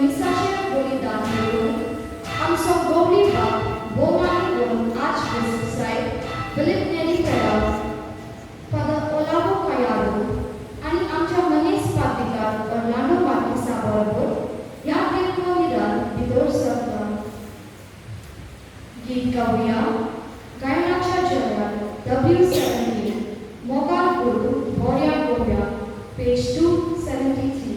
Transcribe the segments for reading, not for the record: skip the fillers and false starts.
मिसाचें बलिदान मेळून आमचो गौरी बाब भोवमानी गोवन आर्चबिशप साहेब फिलीप नेरी फेराव, फादर ओलावो कयारो आनी आमच्या मनीस पाद्रिकार ऑर्लांडो मार्किसा बरोबर ह्या देव मंदिरात भितर सरता. गीत गावया. गायनाच्या झेल्यार W 17, मोगाल गुरू बोऱ्या गोव्या, पेज 273.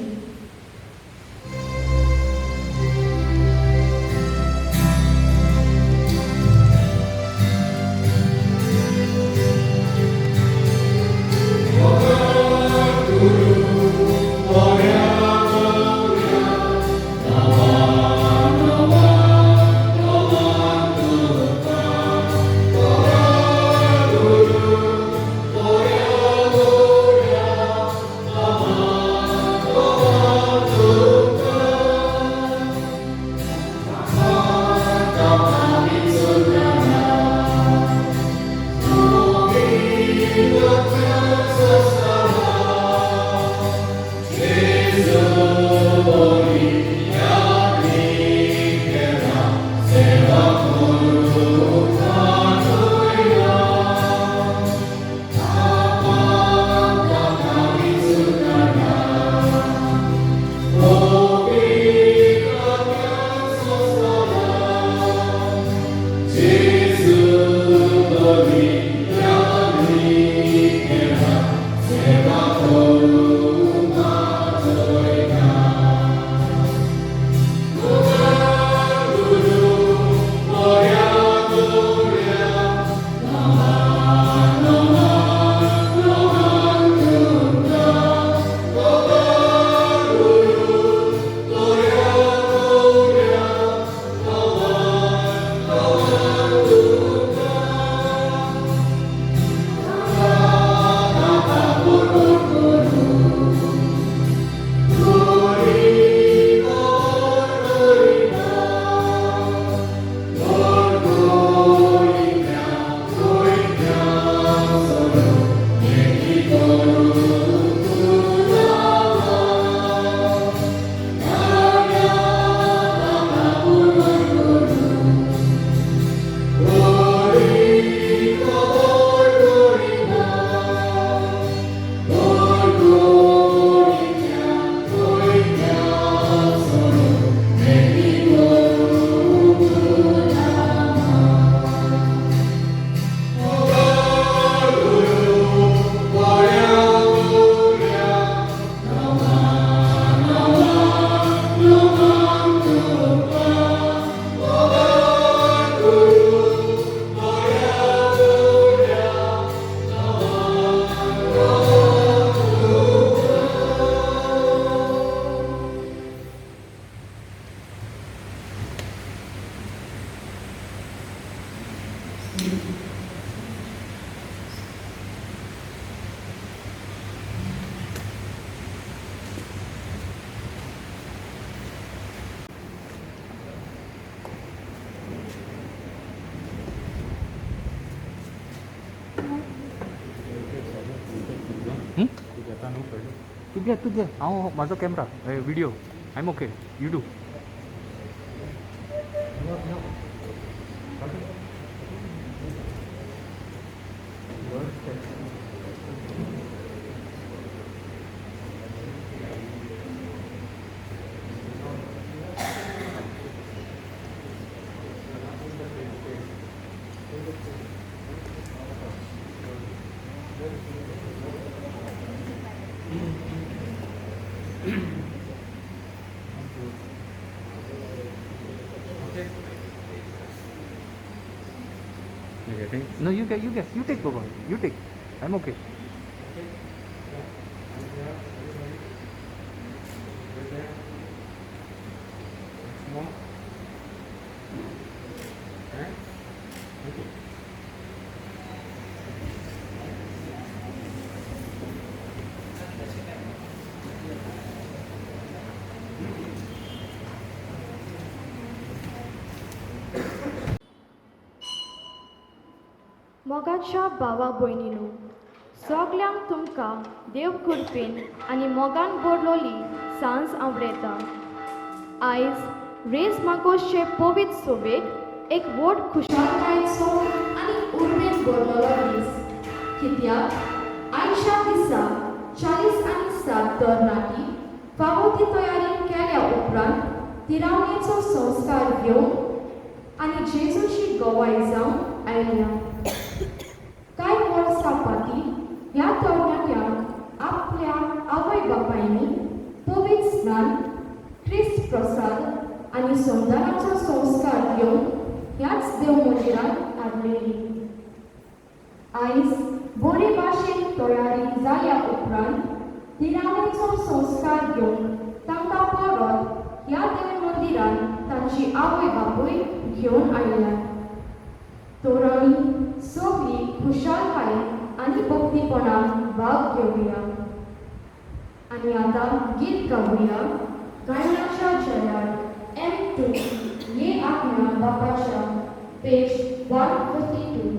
तूं घे, तूं घे. हांव म्हाजो camera, video. I am okay, you do. You getting? No, you get, you get, you take, Baba. You take. I'm okay. मोगाच्या भावा भयणीनू, सगल्यांक तुमकां देव कृपेन आनी मोगान भरलोली सांज आवडयता. आयज रेज मागोसचे पवित्र सोबेक एक व्हड खुशालकायेचो आनी उर्बेन भरलेलो दीस, कित्याक आयच्या दिसा 47 तरणाटी फावो ती तयारी केल्या उपरांत तिरावणेचो संस्कार घेवन आनी जेजूची गवाय जावन आयल्या. कांय वर्सां फाटीं ह्या तरणाट्यांक आपल्या आवय बापायनी पवित्र स्नान, क्रिस्त प्रसाद आनी संदानाचो संस्कार घेवन ह्याच देव मंदिरांत हाडलेली. आयज बरे भाशेन तयारी जाल्या उपरांत तिरावणेचो संस्कार घेवन तांकां परत ह्या देव मंदिरांत तांची आवय बापूय घेवन आयल्या. तर आमी सगळीं खुशालकायेन आनी भक्तीपणान भाग घेवया आनी आतां गीत गावया गायनाच्या झेल्यार M2 ये आज्ञा बापाच्या, पेज 152.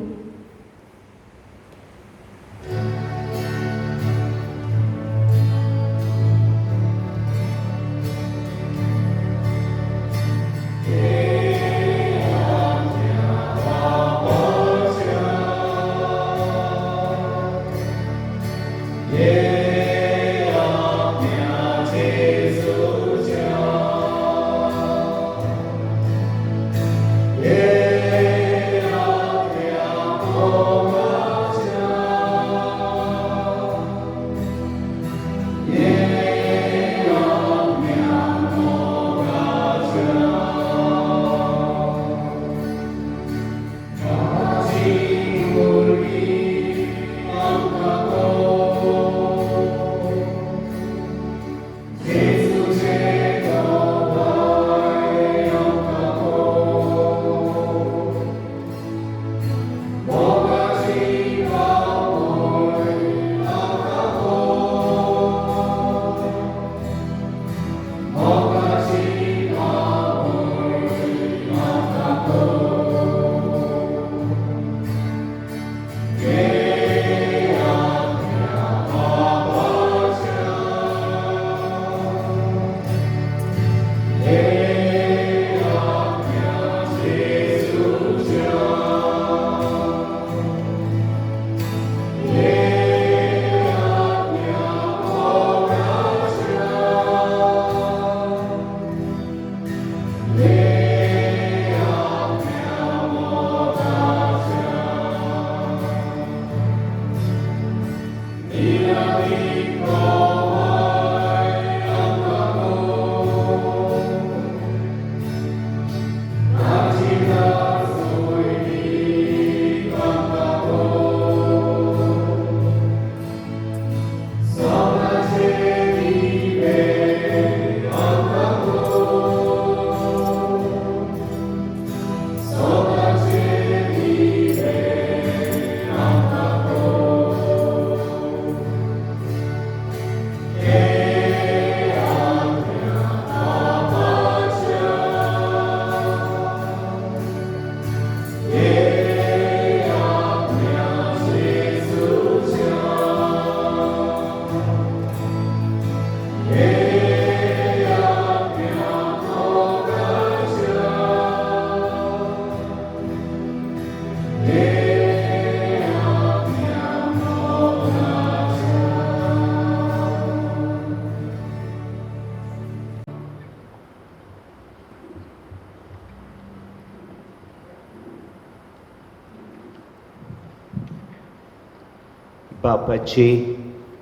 बापाचे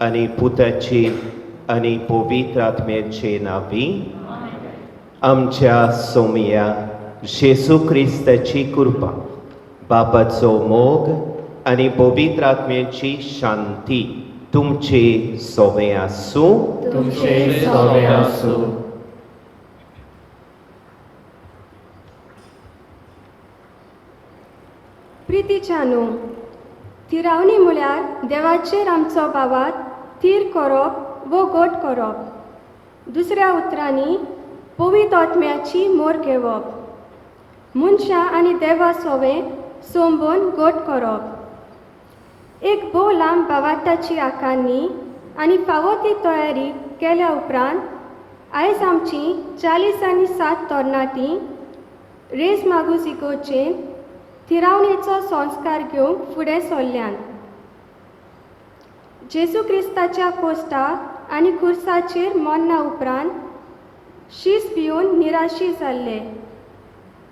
आनी पुताचे आनी पवित्र आत्म्याचे नांवी आमच्या सोमया जेजू क्रिस्ताची कृपा, बापाचो मोग आनी पवित्र आत्म्याची शांती तुमचे सोमे आसूं. तुमचे सोमे आसूं. प्रितीच्यानू, थिरावणी म्हळ्यार देवाचेर आमचो भावात थीर करप वो गोट करप, दुसऱ्या उतरांनी पवित्र आत्म्याची मोर घेवप, मनशां आनी देवा सोवे सोंबून गोट करप. एक भोव लांब भावार्थाची आकारणी आनी फावो ती तयारी केल्या उपरांत आयज आमची 40 आनी 7 तरणाटीं रेज मागूस इगोर्जेन थिरावणेचो संस्कार घेवंक फुडें सरल्यान. जेजू क्रिस्ताच्या कोश्टा आनी खुर्साचेर मरणा उपरांत शीस भिवन निराशी जाल्ले,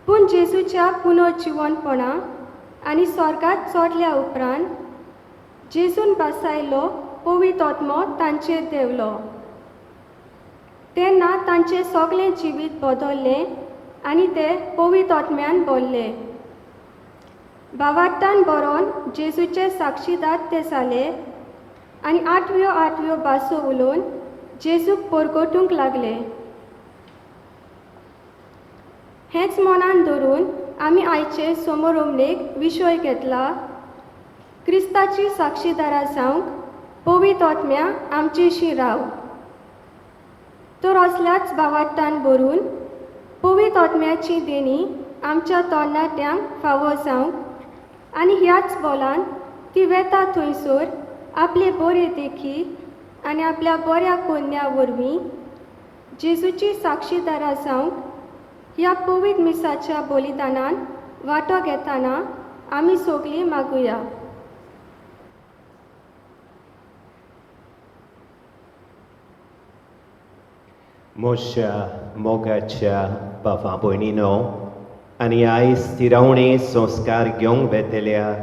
पूण जेजूच्या पुनर्जिवनपणा आनी स्वर्गात चोडल्या उपरांत जेजून बसायलो पवित्र आत्मो तांचेर देंवलो. तेन्ना तांचें सगळें जिवीत बदल्लें आनी ते पवित्र आत्म्यान भरले. भावार्थान बरोवन जेजूचे साक्षीदार ते जाले आनी आठव्यो आठव्यो भासो उलोवन जेजूक परगटूंक लागले. हेंच मनान धरून आमी आयचे समोरोमणेक विशय घेतला, क्रिस्ताची साक्षीदारां जावंक पवित्र आत्म्या आमचेशी राव. तर असल्याच भावार्थान भरून पवित्र आत्म्याची देणी आमच्या तरणाट्यांक फावो जावंक आनी ह्याच बोलान ती वेता थंयसर आपले बरे देखी आनी आपल्या बऱ्या कोन्या वरवीं जेजूची साक्षीदारां जावंक ह्या पवित्र मिसाच्या बलिदानान वांटो घेतना आमी सगळीं मागुया. म्हज्या मोगाच्या बाबा भयणीनो आनी आयज थिरावणे संस्कार घेवंक वेतल्या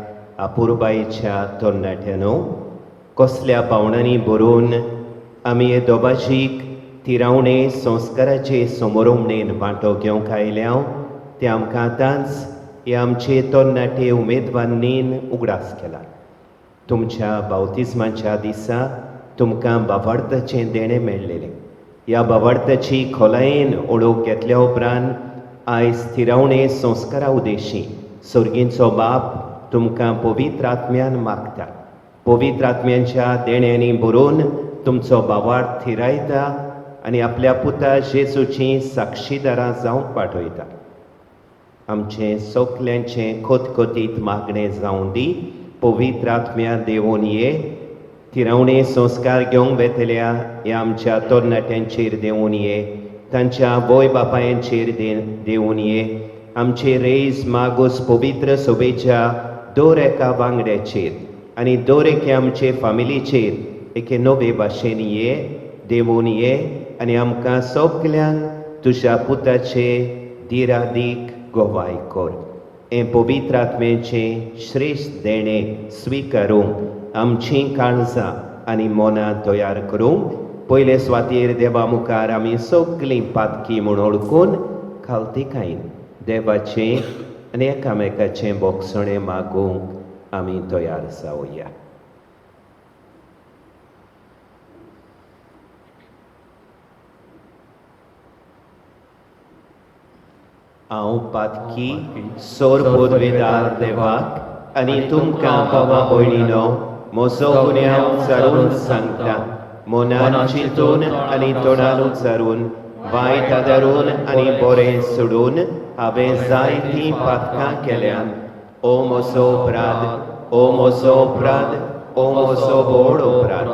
अपुरबायेच्या तरणाट्यानो, कसल्या पावणांनी बरोवन आमी हे दोबाजीक थिरावणे संस्काराचे समोरोमणेन वांटो घेवंक आयल्या ते आमकां आतांच हे आमचे तरणाटे उमेदवारांनी उगडास केला. तुमच्या बावतिज्माच्या दिसा तुमकां बावार्थाचें देणें मेळ्ळेलें. ह्या बावार्थाची खोलायेन ओळख घेतल्या उपरांत आयज थिरावणे संस्कारा उदेशी सर्गींचो बाप तुमकां पवित्र आत्म्यान मागता. पवित्र आत्म्यांच्या देण्यांनी बरोवन तुमचो बावार्थ थिरायता आनी आपल्या पुता जेजूची साक्षीदारां जावंक पाठयता. आमचें सगल्यांचें खोतखोतीत मागणें जावं दी. पवित्र आत्म्या देवून ये, थिरावणे संस्कार घेवंक वेतल्या ह्या आमच्या तरणाट्यांचेर देवून ये, तांच्या आवय बापायांचेर देवून ये, आमचे रेज मागूस पवित्र सोबेच्या दर एका वांगड्याचेर आनी दर एके आमचे फामिलीचेर एके नवे भाशेन ये, देवून ये आनी आमकां सगल्यांक तुज्या पुताचे दिरादीक गवाय कर. हें पवित्र आत्म्याचें श्रेश्ठ देणें स्विकारूंक आमचीं काळजां आनी मनां तयार करूंक पयले सुवातेर देवा मुखार आमी सगळीं पातकी म्हूण वळखून खालतीकायेन देवाचें आनी एकामेकाचें बोगसणें मागूंक आमी तयार जावया. हांव पातकी सोर पदवेदार देवाक आनी तुमकां बाबा भयणीनो म्हजो गुन्यांव उचारून सांगता. मनान चिंतून आनी तोंडान उचारून, वायट आदारून आनी बरें सोडून हांवें जायतीं पातकां केल्यान. ओ म्हजो अपराध, ओ म्हजो अपराध, ओ म्हजो व्हड अपराध.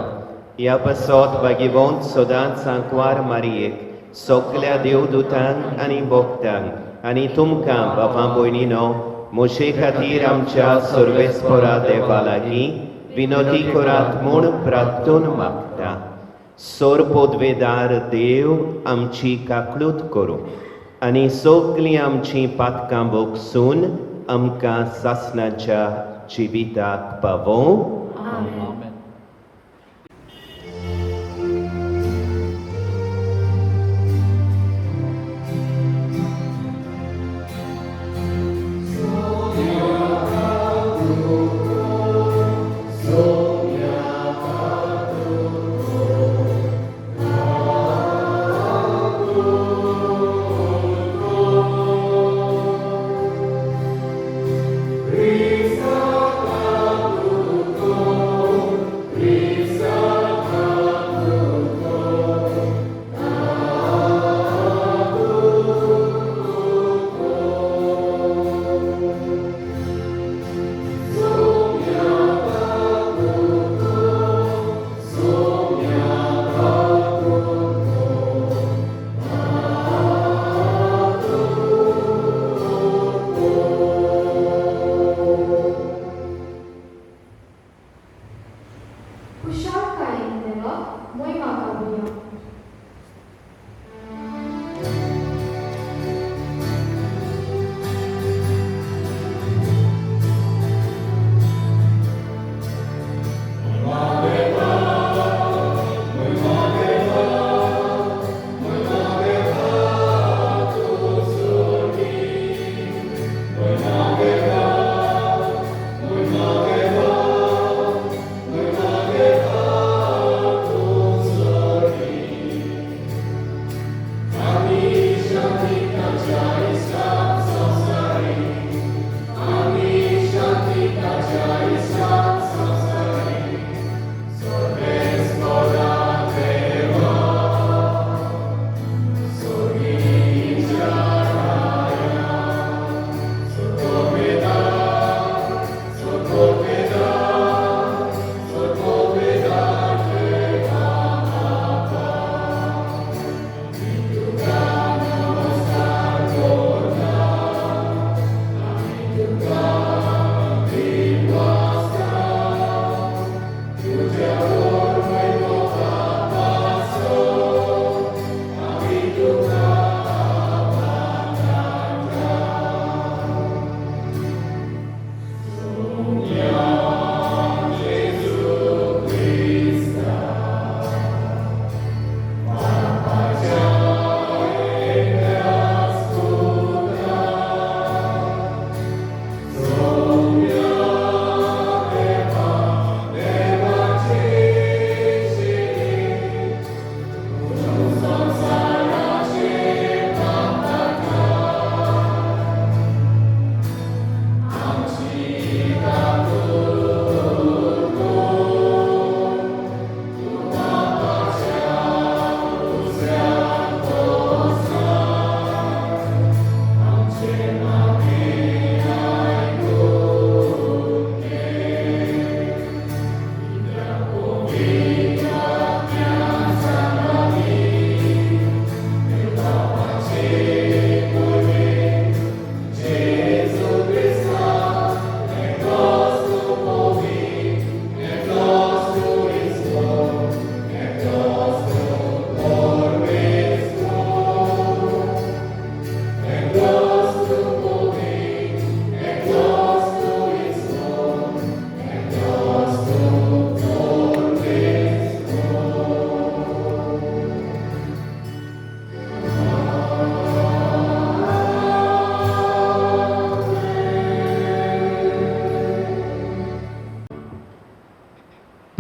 ह्या पासत भागीवंत सदांच सांकवार मारयेक सगल्या देवदूतांक आनी भक्तांक आनी तुमकां बाबा भयणीनो म्हजे खातीर आमच्या सर्वेस्परा देवा लागीं विनोदी करात म्हूण प्रार्थून मागता. सोर पदवेदार देव आमची काकळूत करूं आनी सगळीं आमचीं पातकां भोगसून आमकां सासणाच्या जिविताक पावोवं. आमेन. Cristo,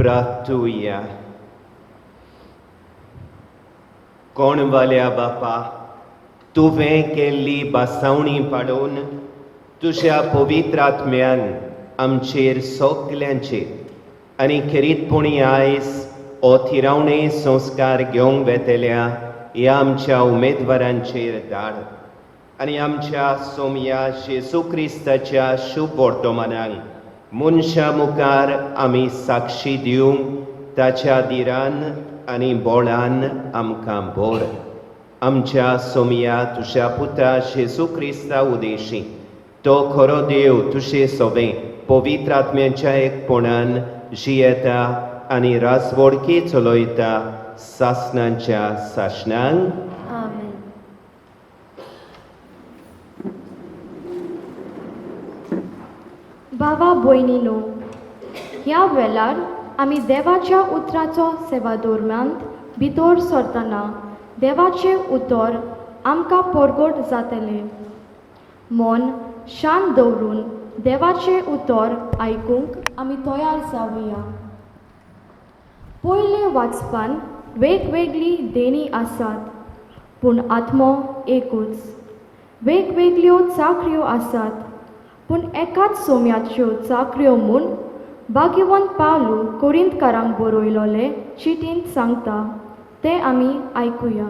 प्रार्थुया. कोण वाल्या बापा, तुवें केल्ली बासावणी पाडोवन तुज्या पवित्र आत्म्यान आमचेर सगल्यांचेर आनी खेरीतपणी आयज हो थिरावणे संस्कार घेवंक वेतल्या ह्या आमच्या उमेदवारांचेर धाड आनी आमच्या सोमया जेजू क्रिस्ताच्या शुभ वर्तमानाक मनशां मुखार आमी साक्षी दिवंक ताच्या धिरान आनी बोळान आमकां भर. आमच्या सोमया तुज्या पुता जेजू क्रिस्ता उदेशी तो खरो देव तुजे सोबें पवित्र आत्म्याच्या एकपणान जियेता आनी राजवडकी चलयता सासणांच्या सासणांक. आमेन. बाबा भयणीनो, ह्या वेळार आमी देवाच्या उतराचो सेवा दरम्यान भितर सरतना देवाचें उतर आमकां परगट जातलें. मन शांत दवरून देवाचें उतर आयकूंक आमी तयार जावया. पयले वाचपान वेगवेगळी देणी आसात पूण आत्मो एकूच. वेगवेगळ्यो चाकऱ्यो आसात पूण एकाच सोम्याच्यो चाकऱ्यो म्हूण भाग्यवंत पावलू कोरिंतकारांक बरयलोले चिटींत सांगता तें आमी आयकुया.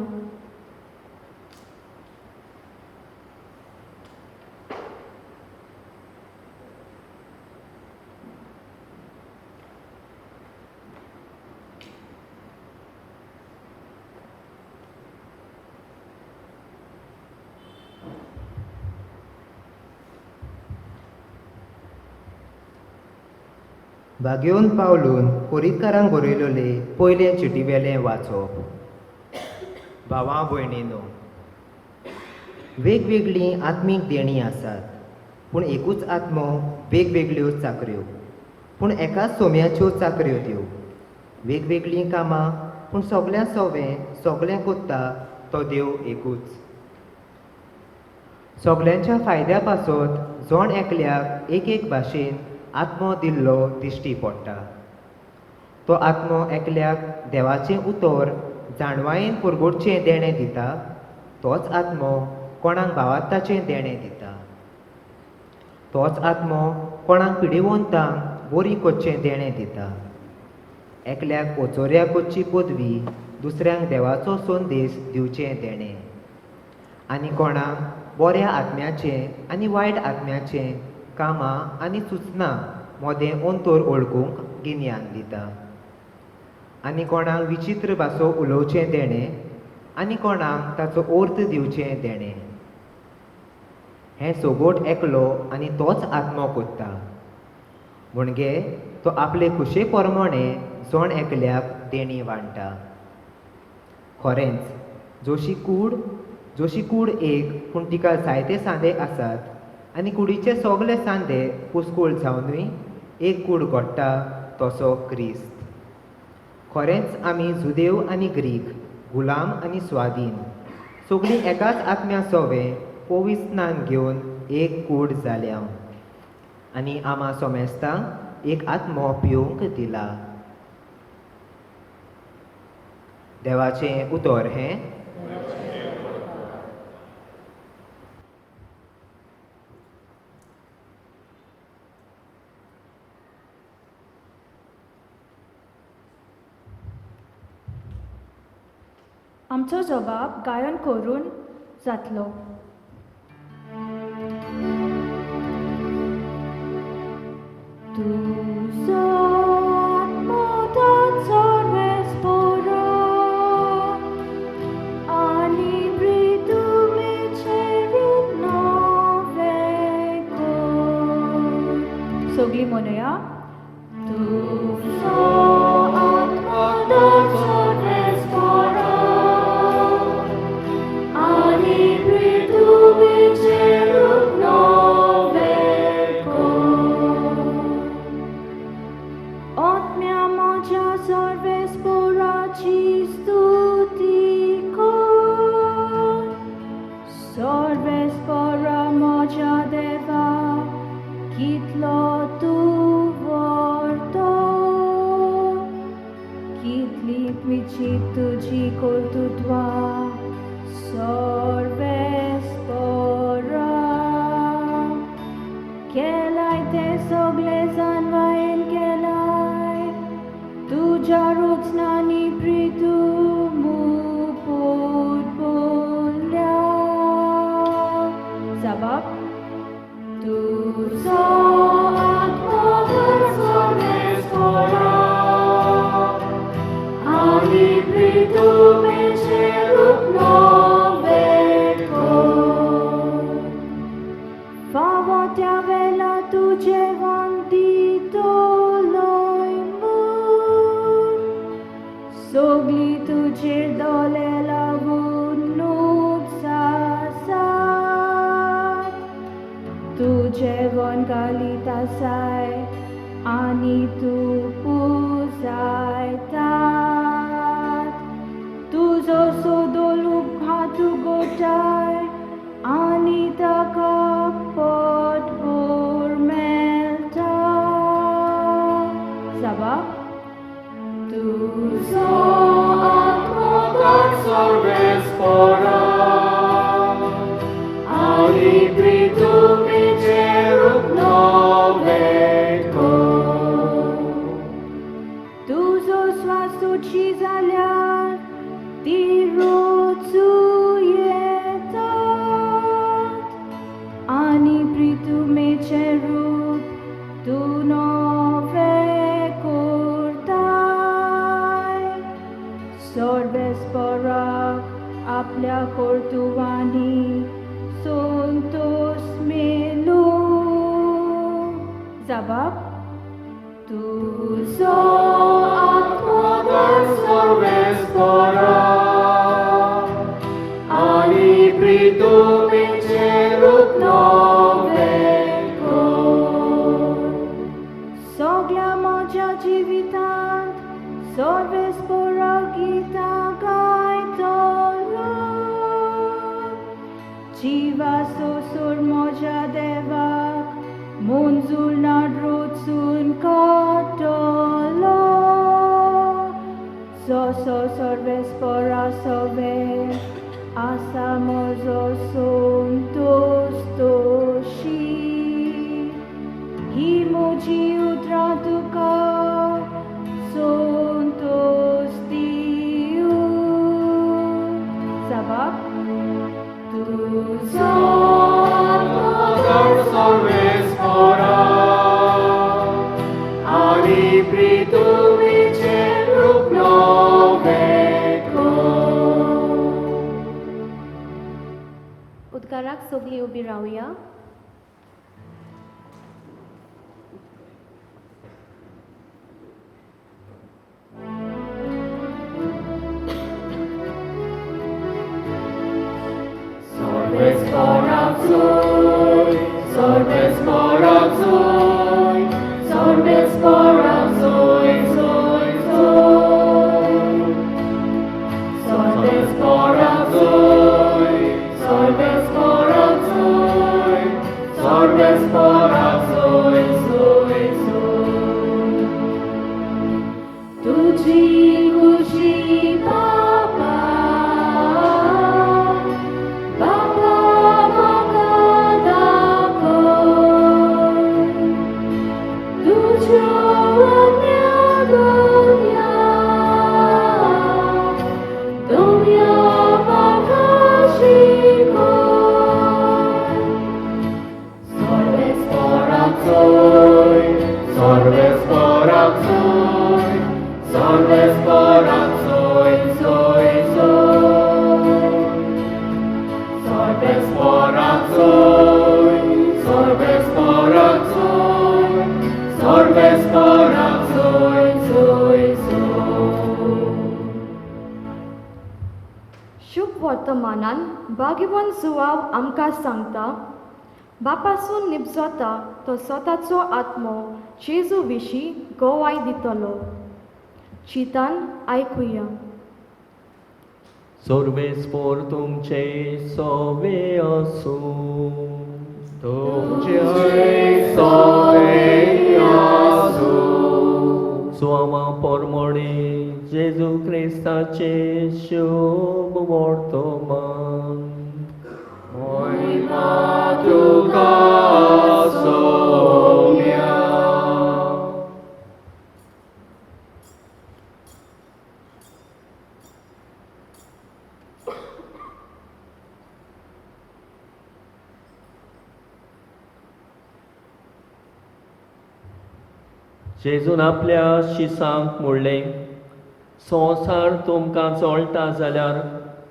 भाग्योवन पावलून कोरितकारांक बरयलोले पयले चिटीवेलें वाचप. भावा भयणीनो, वेगवेगळीं आत्मीक देणीं आसात पूण एकूच आत्मो, वेगवेगळ्यो चाकऱ्यो पूण एकाच सोम्याच्यो चाकऱ्यो त्यो. वेगवेगळीं कामां पूण सगळ्यां सोवें सगळें कोत्ता तो देव एकूच. सगल्यांच्या फायद्या पासत जण एकल्याक एक एक भाशेन आत्मो दिल्लो दिश्टी पडटा. तो आत्मो एकल्याक देवाचें उतर जाणवायेन पुरगोटचें देणें दिता, तोच आत्मो कोणाक भावार्थाचें देणें दिता, तोच आत्मो कोणाक पिडेवंतांक बोरी कोच्चें देणें दिता. एकल्याक ओचोऱ्या कोच्ची पदवी, दुसऱ्यांक देवाचो संदेश दिवचें देणें, आनी कोणाक बऱ्या आत्म्याचें आनी वायट आत्म्याचें कामां आनी सुचना मोदें अंतर वळखूंक गिन्यान दिता. आनी कोणाक विचित्र भासो उलोवचें देणें आनी कोणाक ताचो अर्थ दिवचें देणें. हें सोगोट एकलो आनी तोच आत्मो कोत्ता, म्हणगे तो आपले खुशे प्रमाणे जण एकल्याक देणी वांट्टा. खरेंच जोशी कूड एक पूण तिका जायते सांदे आसात आनी कुडीचे सगळे सांदे पुस्कूळ जावनूय एक कूड घडटा तसो क्रिस्त. खरेंच आमी जुदेव आनी ग्रीक, गुलाम आनी स्वाधीन, सगळीं एकाच आत्म्या सोवे पवित्र घेवन एक कूड जाल्या आनी आमा सोमेस्तांक एक आत्मो पिवंक दिला. देवाचें उतर हें. आमचो जबाब गायन करून जातलो. तुजो आत्मो सर्वेस्परा आनी प्रितुमेचें रूप नवें कर. सगळीं म्हणया. तुजो आत्मो सर्वेस्परा आनी प्रितुमेचें रूप नवें कर. आत्म्या म्हज्या सर्वेस्पराची स्तुती कर. सर्वेस्परा म्हज्या देवा कितलो तूं आसाय आनी तूं पुजायतात. तुजो सोदोलूक भातू गोठाय आनी ताका पोटभर मेळटा. जाबा तुजो आत्मो सर्वेस्पोरा आनी प्रितुमीचें रूप नवें कर. तुजो स्वास सुटशी जाल्यार ती रोचू येतात आनी प्रितुमेचें रूप तूं नवें करताय. सर्वेस्पराक आपल्या कर्तुवांनी संतोष मेलू. जाबाब तुजो आत्मो सर्वेस्पोरा आनी प्रितुमीचें रूप नवें कर. सगळ्या म्हज्या जिवितांत सर्वेस्परा गितां गायतलो. जिवा सोसूर म्हज्या देवाक मंजूर नाडरोचून काडटलो. जसो सर्वेस्परा सवे आसा म्हजो संतोष तशी ही म्हजी उतरां तुका संतोष दिवं. जाबाब तुजो आत्मो सर्वेस्पोरा आनी प्रितुमीचें रूप नवें कर. उद्गाराक सगळीं उबी रावया. सर्वेस्पोरा जोय, सर्वेस्पोरा जोय, सर्वेस्पोरा जोय, जोय, जोय. सर्वेस्पोरा जोय, सर्वेस्पोरा जोय, सर्वेस्पोरा जोय, जोय, जोय. तुजी खुशी बाबा, बाबा म्हाका दाखय. तुज्यो आज्ञा दवरया, दवरया म्हाका शिकोय. सर्वेस्पोरा जोय, सर्वेस्पोरा जोय, सर्वेस्पोरा जोय, जोय, जोय. सर्वेस्पोरा जोय, सर्वेस्पोरा जोय, सर्वेस्पोरा जोय, जोय, जोय. शुभ वर्तमानान भाग्यवान जुवाव आमकां सांगता, बापासून निपजता तो स्वताचो आत्मो जेजू विशीं गवाय दितलो. चिंतान आयकुया. सर्वेस्पोर तुमचे सोवे आसूं. तुमचे सोवे आसूं. सुवामा पोरमोणे जेजू क्रिस्ताचे शुभ वर्तमान. महिमा तुका सोम्या. जेजून आपल्या शिसांक म्हणलें, संवसार तुमकां जळटा जाल्यार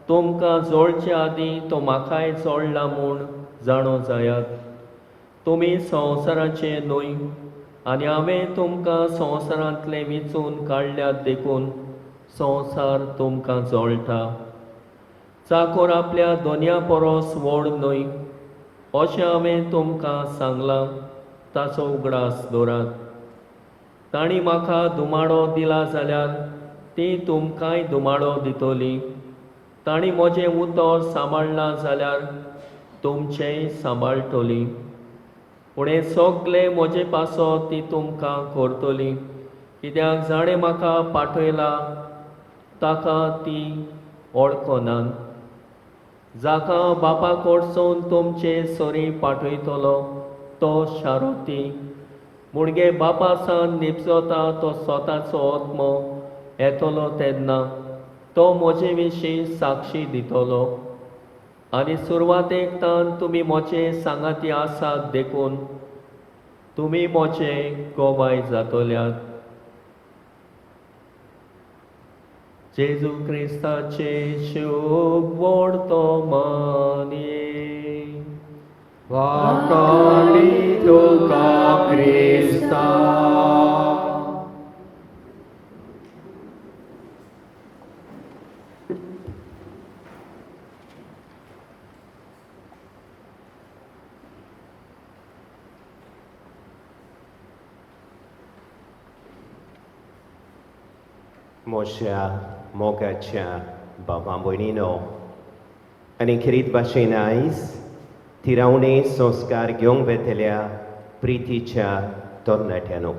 तुमकां जळचे आदीं तो म्हाकाय जळला म्हूण जाणो जायात. तुमी संवसाराचे न्हय आनी हांवें तुमकां संवसारांतले विंचून काडल्यात देखून संवसार तुमकां जळटा. चाकोर आपल्या दोनया परस व्हड न्हय अशें हांवें तुमकां सांगलां. ताचो उगडास दवरात. तांणी म्हाका धुमाडो दिला जाल्यार ती तुमकांय धुमाडो दितली. तांणी म्हजें उतर सांबाळ्ळां जाल्यार तुमचेंय सांबाळटली. पूण हें सगलें म्हजे पासत ती तुमकां करतली, कित्याक जाणें म्हाका पाठयला ताका ती वळखनात. जाका बापा कडसून तुमचे सरी पाठयतलो तो शारोती मुणगे बापासान निपजता तो स्वताचो आत्मो येतलो तेन्ना तो म्हजे विशीं साक्षी दितलो. आनी सुरवातेक तान तुमी म्हजे सांगाती आसात देखून तुमी म्हजे गोवाय जातल्यात. जेजू क्रिस्ताचे शोभ वर्तमानी. वाकाणी तुका क्रिस्ता. म्हज्या मोगाच्या बाबा भयणीनो आनी खेरीत भाशेन आयज थिरावणे संस्कार घेवंक वेतल्या प्रितीच्या तरणाट्यानो,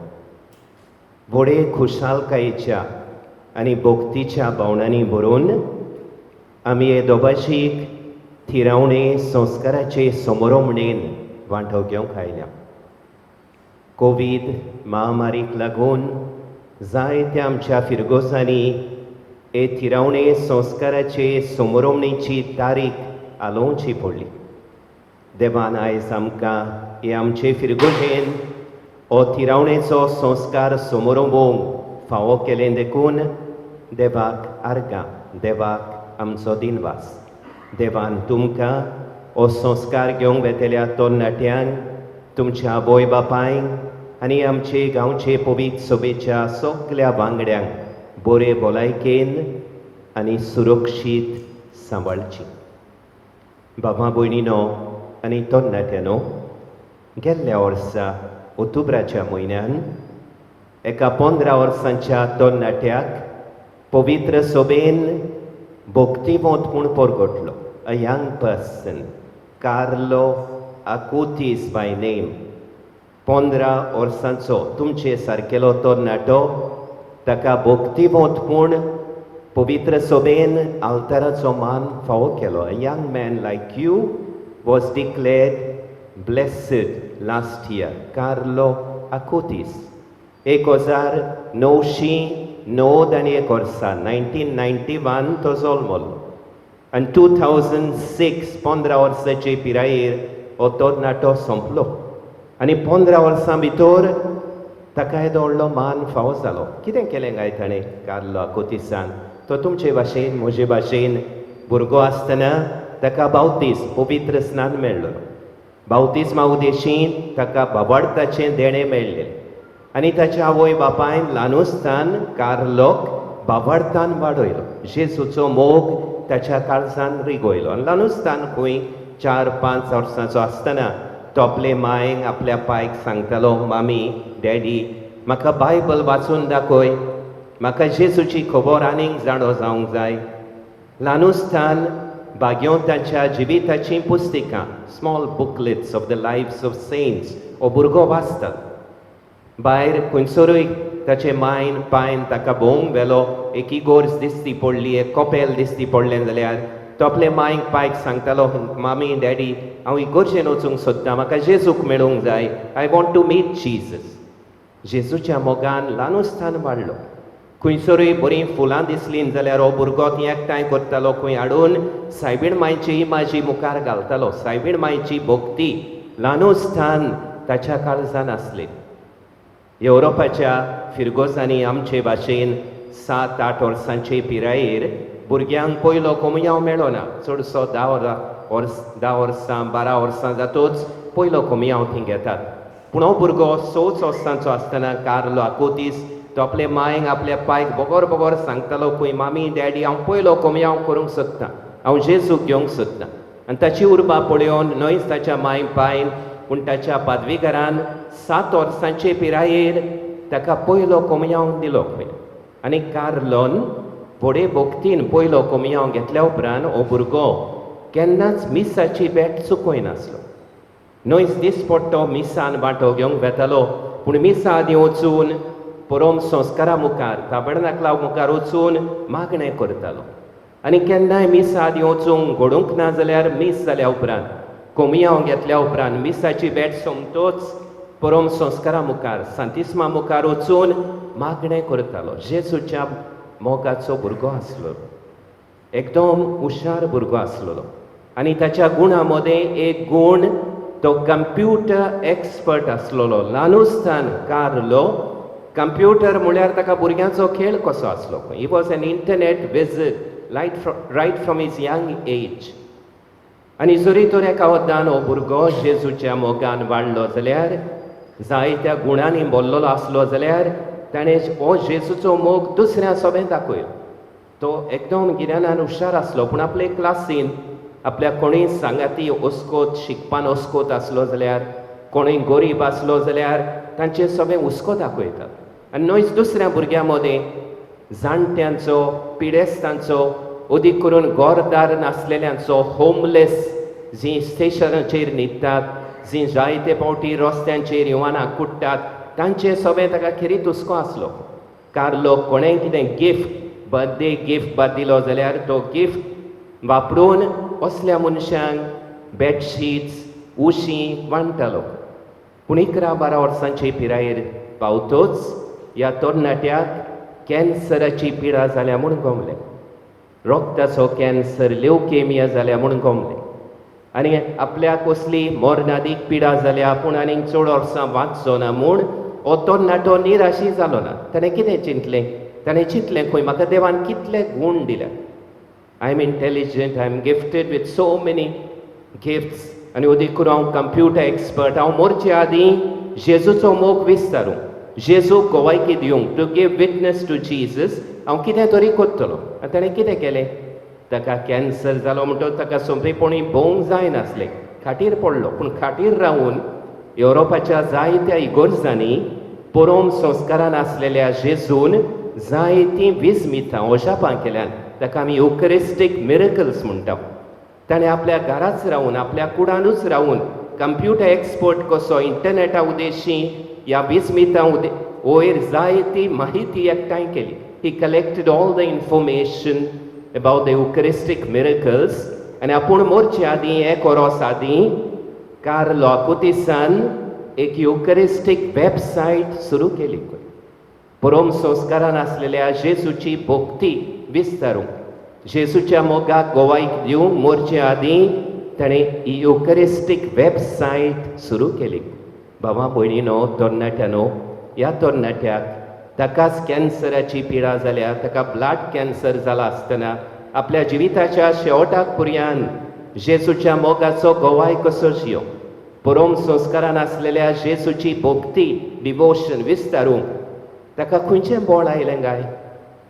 व्हडे खुशालकायेच्या आनी भक्तीच्या भावनांनी भरून आमी हे दोबाशीक थिरावणे संस्काराचे समरोमणेन वांटो घेवंक आयल्या. कोवीड महामारीक लागून जायत्या आमच्या फिरगोजांनी हे थिरावणे संस्काराचे समरोमणेची तारीख आलोवची पडली. देवान आयज आमकां हे आमचे फिरगोजेन हो थिरावणेचो संस्कार समरोवंक फावो केलें देखून देवाक आर्गां, देवाक आमचो दिनवास. देवान तुमकां हो संस्कार घेवंक वेतल्या तरणाट्यांक, तुमच्या आवय बापायंक आनी आमचे गांवचे पवित्र सभेच्या सगल्या वांगड्यांक बरे भलायकेन आनी सुरक्षीत सांबाळची. बाबा भयणीनो आनी तरणाट्यांनो, गेल्ल्या वर्सा ऑक्टोबराच्या म्हयन्यान एका 15 वर्सांच्या तरणाट्याक पवित्र सभेन भक्तिवंत म्हूण परगटलो. A young person, Carlo Acutis by name, 15 वर्सांचो तुमचे सारकेलो तरणाटो, ताका भक्तिवंत म्हूण पवित्र सभेन आल्ताराचो मान फावो केलो. A young man like you was declared blessed last year, Carlo Acutis. 1991 वर्सा 1991 तो जल्मलो आनी 2006 15 वर्साचे पिरायेर हो तरणाटो सोंपलो आनी 15 वर्सां भितर ताका येदो व्हडलो मान फावो जालो. कितें केलें काय ताणें कार्लो आकुतीसान? तो तुमचे भाशेन म्हजे भाशेन भुरगो आसतना ताका बावतीस पवित्र स्नान मेळ्ळो. बावतीस्मा उदेशीन ताका बाबाडताचें देणें मेळ्ळें आनी ताच्या आवय बापायन ल्हानुस्तान कार्लोक बाबाडतान वाडयलो. जेजूचो मोग ताच्या काळजान रिगयलो आनी ल्हानुस्तान खंय 4-5 वर्सांचो आसतना तो आपले मायेक आपल्या पायक सांगतालो, मामी डॅडी म्हाका बायबल वाचून दाखय, म्हाका जेजूची खबर आनीक जाणो जावंक जाय. ल्हानुस्तान भाग्यवंतांच्या जिविताचीं पुस्तकां, small booklets of the lives of saints, हो भुरगो वाचता. भायर खंयसरूय ताचे मायन पायन ताका भोंवंक व्हेलो, एक इगोर्ज दिसती पडली, एक कपेल दिसती पडलें जाल्यार तो आपले मायक पायक सांगतालो, मामी डॅडी हांव इगोर्जेन वचूंक सोदतां, म्हाका जेजूक मेळूंक जाय, I want to meet Jesus. जेजूच्या मोगान ल्हानुस्तान वाडलो. खंयसरूय बरीं फुलां दिसलीं जाल्यार हो भुरगो ती एकठांय करतालो, खंय हाडून सायबीण मायची इमाजी मुखार घालतालो. सायबीण मायची भक्ती ल्हानुस्तान ताच्या काळजान आसली. येवरोपाच्या फिरगोजांनी आमचे भाशेन 7-8 वर्सांचे पिरायेर भुरग्यांक पयलो कोमुयांव मेळना. चडसो 10 वर्सां 12 वर्सां जातूच पयलो कोमुयांव थंय घेतात. पूण हो भुरगो 6 वर्सांचो आसतना कार्लो आकुतीस तो आपले मायेक आपल्या पायक बगर बगर सांगतालो, खंय मामी डॅडी हांव पयलो कोमुयांव करूंक सोदतां, हांव जेजूक घेवंक सोदतां. आनी ताची उर्बा पळोवन न्हयच ताच्या माय पायन पूण ताच्या पादवीकारान 7 वर्सांचे पिरायेर ताका पयलो कोमयांव दिलो खंय. आनी कार्लोन व्हडे भक्तीन पयलो कोमयांव घेतल्या उपरांत हो भुरगो केन्नाच मिसाची भेट चुकयनासलो. न्हयच दिसपट्टो मिसान वांटो घेवंक वेतालो, पूण मिसा आदीं वचून परम संस्कारा मुखार ताबरनाकला मुखार वचून मागणें करतालो. आनी केन्नाय मिसा आदीं वचूंक घडूंक ना जाल्यार मीस जाल्या उपरांत कोमियांव घेतल्या उपरांत मिसाची भेट सोमतोच परम संस्कारा मुखार सांतिस्मा मुखार वचून मागणें करतालो. जेजूच्या मोगाचो भुरगो आसलो, एकदम हुशार भुरगो आसलेलो. आनी ताच्या गुणा मदें एक गूण, तो कंप्युटर एक्सपर्ट आसलेलो. ल्हानुस्तान कार्लो कंप्युटर म्हळ्यार ताका भुरग्यांचो खेळ कसो आसलो. He was an internet wizard right from his young age. आनी जरी तर एका वद्दान हो भुरगो जेजूच्या मोगान वाडलो जाल्यार, जायत्या गुणांनी भरलेलो आसलो जाल्यार, ताणें हो जेजूचो मोग दुसऱ्या सोबें दाखयलो. तो एकदम गिन्यानान हुशार आसलो, पूण आपले क्लासीन आपल्या कोणूय सांगाती ओस्कोत शिकपान ओस्कोत आसलो जाल्यार, कोणूय गरीब आसलो जाल्यार तांचे सगळें हुस्को दाखयतात. आनी न्हयच दुसऱ्या भुरग्यां मदें जाणट्यांचो, पिडेस्तांचो, अदीक करून घरदार नासलेल्यांचो, होमलेस जीं स्टेशनाचेर न्हिदतात, जीं जायते फावटी रस्त्यांचेर युवानां कुट्टात, तांचे सगळें ताका खेरीत हुस्को आसलो. कार्लो कोणेंय कितें गिफ्ट, बर्थडे गिफ्ट बा दिलो जाल्यार तो गिफ्ट वापरून असल्या मनशांक बेडशीट्स, उशीं वांट्टालो. पूण 11-12 वर्सांचे पिरायेर पावतोच ह्या तरणाट्याक कॅन्सराची पिडा जाल्या म्हूण गमलें. रोगताचो कॅन्सर, ल्युकेमिया जाल्या म्हूण गमलें. आनी आपल्याक कसली मरणादीक पिडा जाल्या, पूण आनीक चड वर्सां वाचचो ना म्हूण हो तरणाटो निराशी जालो ना. ताणें कितें चिंतलें? ताणें चिंतलें खंय म्हाका देवान कितले गूण दिल्या, I am intelligent, I am gifted with so many gifts, आनी अदीक करून हांव कंप्युटर एक्सपर्ट. हांव मोरचे आदीं जेजूचो मोग विस्तारूं, जेजूक गवायकी दिवंक, to give witness to Jesus, हांव कितें तरी करतलो. आनी ताणें कितें केलें? ताका कॅन्सर जालो म्हणटकच ताका सोंपेपणी भोवंक जायनासलें, खाटीर पडलो. पूण खाटीर रावून युरोपाच्या जायत्या इगर्जांनी परम संस्कारान आसलेल्या जेजून जायतीं विस्मितां ओशापां केल्यान, ताका आमी युकरिस्टीक मिरकल्स म्हणटा. ताणें आपल्या घराच रावून, आपल्या कुडानूच रावून कंप्युटर एक्सपर्ट कसो इंटरनेटा उदेशी ह्या विस्मितां उदे वयर जायती माहिती एकठांय केली. He collected all the information about the Eucharistic miracles. आनी आपूण मोरचे आदीं, एक वरोस आदीं, कार्लो आकुतिसान एक युकरिस्टीक वेबसायट सुरू केली. परम संस्कारान आसलेल्या जेजूची भक्ती विस्तारूंक, जेजूच्या मोगाक गोवायक दिवंक मोरचे आदीं ताणें ही युकरिस्टीक वेबसायट सुरू केली. भावा भयणीनो, तरणाट्यानो, ह्या तरणाट्याक ताकाच कॅन्सराची पिडा जाल्या, ताका ब्लड कॅन्सर जाला आसतना आपल्या जिविताच्या शेवटाक पर्यान जेजूच्या मोगाचो गोवाय कसो जियो, परम संस्कारान आसलेल्या जेजूची भक्ती, डिवोशन विस्तारूंक ताका खंयचें बळ आयलें गाय?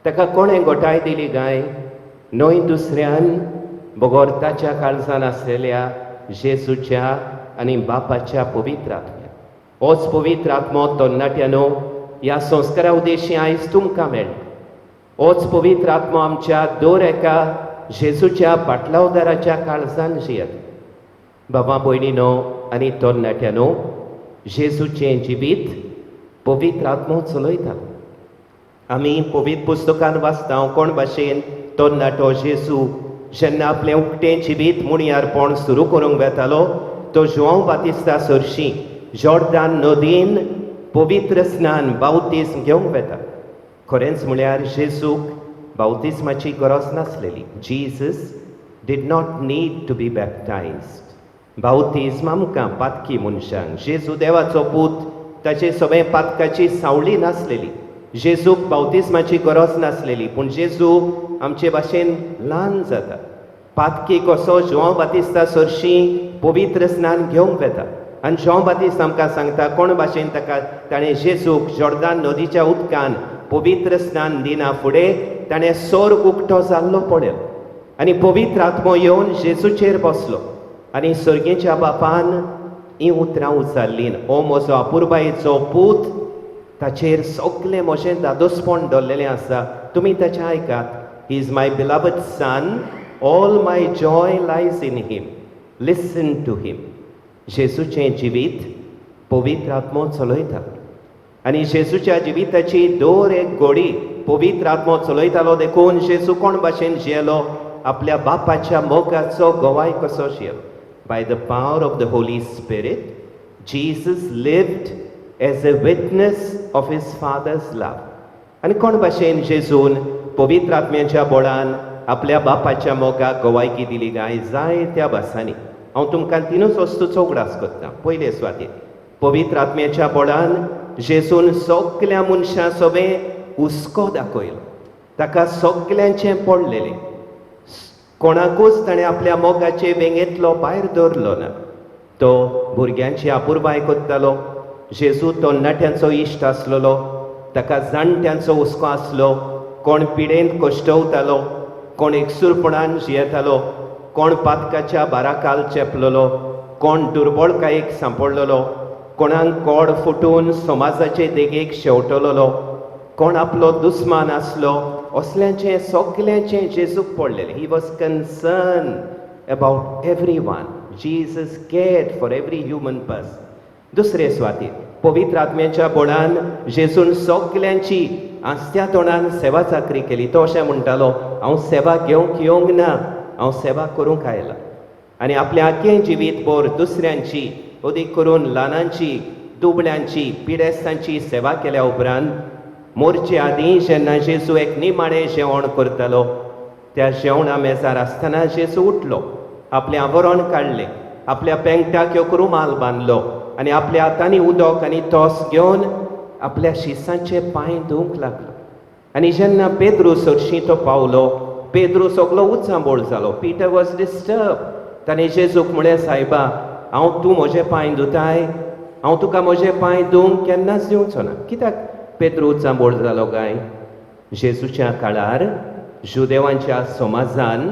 ताका कोणें गोठाय दिली गाय? न्हय दुसऱ्यान बगर ताच्या काळजान आसलेल्या जेजूच्या आनी बापाच्या पवित्र आत्म्या. होच पवित्र आत्मो तरणाट्यानो ह्या संस्कारा उद्देशी आयज तुमकां मेळटा. होच पवित्र आत्मो आमच्या दर एका जेजूच्या पाटलावदाराच्या काळजान जियेता. बाबा भयणीनो आनी तरणाट्यानो, जेजूचें जिवीत पवित्र आत्मो चलयता. आमी पवित्र पुस्तकान वाचता कोण भाशेन तरणाटो जेजू जेन्ना आपलें उक्तें जिवीत मुणयारपण सुरू करूंक वेतालो, तो जुआंव बातिस्ता सरशी जॉर्दान नदीन पवित्र स्नान बावतीज्म घेवंक वेता. खरेंच म्हळ्यार जेजूक बावतिज्माची गरज नासलेली. Jesus did not need to be baptized. बावतिज्म आमकां पातकी मनशांक, जेजू देवाचो पूत, ताचे सगळें पातकाची सावळी नासलेली. जेजूक बावतिज्माची गरज नासलेली, पूण जेजू आमचे भाशेन ल्हान जाता, पातकी कसो जुआंव बातिस्ता सरशी पवित्र स्नान घेवंक वेता. आनी जुआंव बातिस्त आमकां सांगता कोण भाशेन ताका ताणें जेजूक जॉर्दान नदीच्या उदकान पवित्र स्नान दिना फुडें ताणें सोर्ग उक्तो जाल्लो पळयलो आनी पवित्र आत्मो येवन जेजूचेर बसलो आनी सर्गेच्या बापान हीं उतरां उचारलीं, ओ म्हजो अपुरबायेचो पूत, ताचेर सगलें म्हजें दादोसपण दवरलेलें आसा, तुमी ताचें आयकात. He is my beloved son, all my joy lies in him, listen to him. जेजूचें जिवीत पवित्र आत्मो चलयता आनी जेजूच्या जिविताची दर एक घडी पवित्र आत्मो चलयतालो. देखून जेजू कोण भाशेन जियेलो? आपल्या बापाच्या मोगाचो गवाय कसो जियेलो. By the power of the Holy Spirit Jesus lived as a witness of his Father's love. आनी कोण भाशेन जेजून पवित्र आत्म्याच्या बळान आपल्या बापाच्या मोगाक गवायकी दिली काय? जायत्या भासांनी. हांव तुमकां तिनूच वस्तूचो उगडास करता. पयले सुवातेर पवित्र आत्म्याच्या बळान जेजून सगल्या मनशां सोबें हुस्को दाखयलो. ताका सगल्यांचें पडलेलें, कोणाकूच ताणें आपल्या मोगाचे वेंगेंतलो भायर दवरलो ना. तो भुरग्यांची अपुरबाय करतालो. जेजू तरणाट्यांचो इश्ट आसलेलो, ताका जाणट्यांचो हुस्को आसलो. कोण पिडेन कश्टवतालो, कोण एकसूरपणान जियेतालो, कोण पातकाच्या बाराकाल चेपलेलो, कोण दुर्बळकायेक सांपडलेलो, कोणाक कोड फुटून समाजाचे देगेक शेवटलेलो, कोण आपलो दुस्मान आसलो, असल्यांचें सगल्यांचें जेजूक पडलेलें. He was concerned about every one. Jesus cared for every human person. दुसरे सुवातेर पवित्र आत्म्याच्या बळान जेजून सगल्यांची आस्त्या तोंडान सेवा चाकरी केली. तो अशें म्हणटालो, हांव सेवा घेवंक येवंक ना, हांव सेवा करूंक आयला. आनी आपलें आख्खें जिवीत भर दुसऱ्यांची, अदीक करून ल्हानांची, दुबळ्यांची, पिडेस्तांची सेवा केल्या उपरांत मोरचे आदीं जेन्ना जेजू एक निमाणें जेवण करतालो, त्या जेवणा मेजार आसतना जेजू उठलो, आपलें आवरण काडलें, आपल्या पेंगटाक एक रुमाल बांदलो आनी आपल्या हातांनी उदक आनी तोस घेवन आपल्या शिसांचे पांय धुवंक लागलो. आनी जेन्ना पेद्रू सरशी तो पावलो, पेद्रू सगलो उचांबोळ जालो. Peter was disturb. ताणें जेजूक म्हळें, सायबा, हांव तूं म्हजे पांय धुताय? हांव तुका म्हजे पांय धुवंक केन्नाच दिवचो ना. कित्याक पेद्रू उचांबोळ जालो काय? जेजूच्या काळार जुदेवांच्या समाजान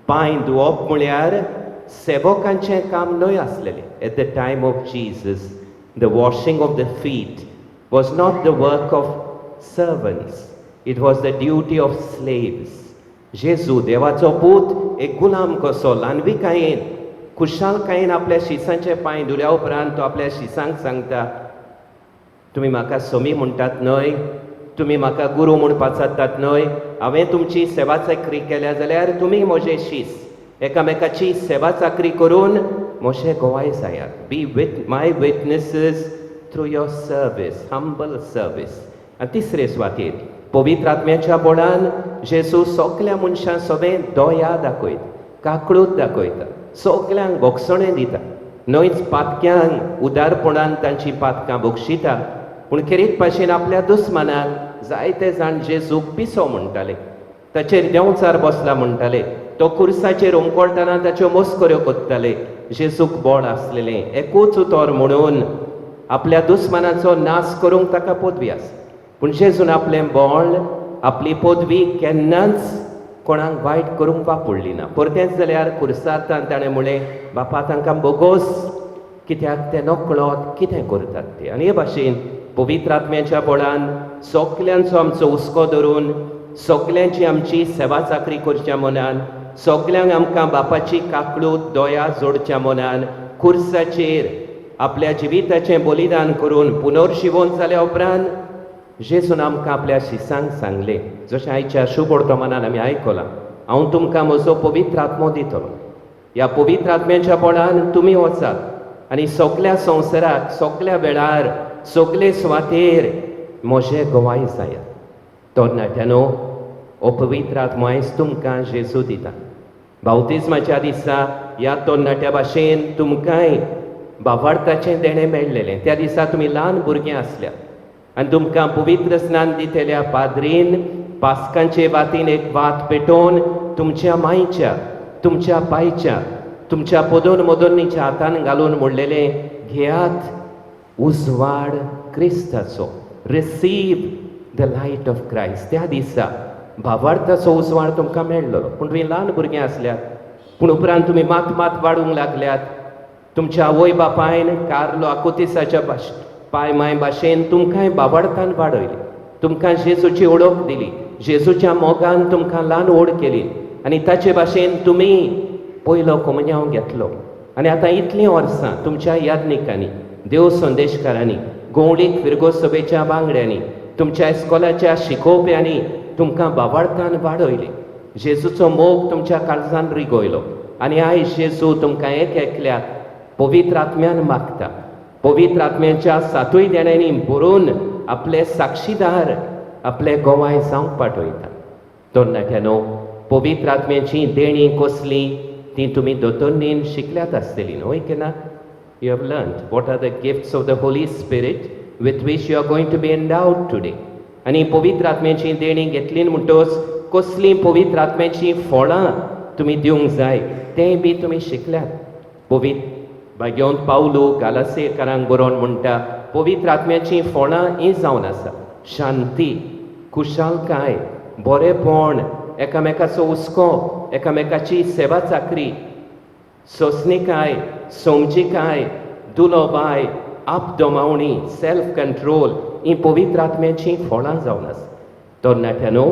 पांय धुवप म्हळ्यार सेवकांचें काम न्हय आसलेलें. At the time of Jesus the washing of the feet was not the work of servants, it was the duty of slaves. जेजू देवाचो पूत एक गुलाम कसो ल्हानविकायेन खुशालकायेन आपल्या शिसांचे पांय धुल्या उपरांत तो आपल्या शिसांक सांगता, तुमी म्हाका समी म्हणटात न्हय, तुमी म्हाका गुरू म्हूण पाचारतात न्हय, हांवें तुमची सेवा चाकरी केल्या जाल्यार तुमी म्हजे शीस एकामेकाची सेवा चाकरी करून म्हजे गवाय जायात. Be with my witnesses through your service, humble service. आनी तिसरे सुवातेर पवित्र आत्म्याच्या बळान जेजू सगल्या मनशां सोबें दया दाखयता, काकळूत दाखयता, सगल्यांक भोगसणें दिता. न्हयच पातक्यांक उदारपणान तांची पातकां बक्षिता, पूण खेरीत भाशेन आपल्या दुस्मानाक. जायते जाण जेजूक पिसो म्हणटाले, ताचेर देंवचार बसला म्हणटाले, तो कुर्साचेर उमकळटना ताच्यो मस्कऱ्यो करताले. जेजूक बळ आसलेलें एकूच उतर म्हणून आपल्या दुस्मानाचो नाश करूंक ताका पदवी आसा. पूण जेजून आपलें बळ, आपली पदवी केन्नाच कोणाक वायट करूंक वापरली ना. परतेंच जाल्यार कुर्सार ताणें म्हणलें, बापा तांकां बोगोस, कित्याक ते नकळत कितें करतात ते. आनी हे भाशेन पवित्र आत्म्याच्या बळान सगल्यांचो आमचो हुस्को धरून, सगल्यांची आमची सेवा चाकरी करच्या मनान, सगल्यांक आमकां बापाची काकळूत दया जोडच्या मनान, कुर्साचेर आपल्या जिविताचें बलिदान करून पुनर्जिवन जाल्या उपरांत जेजून आमकां आपल्या शिसांक सांगलें, जशें आयच्या शुभवर्तमानान आमी आयकलां, हांव तुमकां म्हजो पवित्र आत्मो दितलो, ह्या पवित्र आत्म्याच्या बळान तुमी वचात आनी सगल्या संवसाराक, सगल्या वेळार, सगले सुवातेर म्हजे गवाय जायात. तरणाट्यानो, हो पवित्र आत्मो आयज तुमकां जेजू दिता. बावतिज्माच्या दिसा ह्या तरणाट्या भाशेन तुमकांय बाबार्थाचें देणें मेळ्ळेलें. त्या दिसा तुमी ल्हान भुरगीं आसल्यात आनी तुमकां पवित्र स्नान दितल्या पाद्रीन पास्कांचे वातीन एक वात पेटोवन तुमच्या मायच्या, तुमच्या पायच्या, तुमच्या पदोन मदोन्नीच्या हातान घालून म्हणलेलें, घेयात उजवाड क्रिस्ताचो, receive the light of Christ. त्या दिसा भावार्थाचो उजवाड तुमकां मेळ्ळो, पूण तुमी ल्हान भुरगीं आसल्यात. पूण उपरांत तुमी मात मात वाडूंक लागल्यात. तुमच्या आवय बापायन कार्लो आकुतिसाच्या पाय माय भाशेन तुमकांय बाबाडतान वाडयली, तुमकां जेजूची ओळख दिली, जेजूच्या मोगान तुमकां ल्हान ओड केली आनी ताचे भाशेन तुमी पयलो कोमुन्यांव घेतलो. आनी आतां इतलीं वर्सां तुमच्या यादनिकांनी, देव संदेशकारांनी, गोवळीक फिरगो सभेच्या वांगड्यांनी, तुमच्या इस्कोलाच्या शिकोवप्यांनी तुमकां बाबाडतान वाडयली, जेजूचो मोग तुमच्या काळजान रिगयलो आनी आयज जेजू तुमकां एक एकल्याक पवित्र आत्म्यान मागता. पवित्र आत्म्याच्या सातूय देण्यांनी भरून आपले साक्षीदार, आपले गोवाय जावंक पाठयता. तरणाट्यानो, पवित्र आत्म्याची देणी कसली ती तुमी दोतोन्नीन शिकल्यात आसतली न्हय की ना? You have learned what are the gifts of the Holy Spirit with which you are going to be endowed today. आनी पवित्र आत्म्याची देणी घेतली म्हणटकच कसलीं पवित्र आत्म्याचीं फळां तुमी दिवंक जाय तें बी तुमी शिकल्यात. पवित्र भाग्यवंत पावलू गालासेकारांक बरोवन म्हणटा, पवित्र आत्म्याचीं फळां हीं जावन आसा: शांती, खुशालकाय, बरेपण, एकामेकाचो हुस्को, एकामेकाची सेवा चाकरी, सोंसणिकाय, समजिकाय, दुलोबाय, आपदमावणी, सेल्फ कंट्रोल. ही पवित्र आत्म्याचीं फळां जावन आसा. तरणाट्यानो,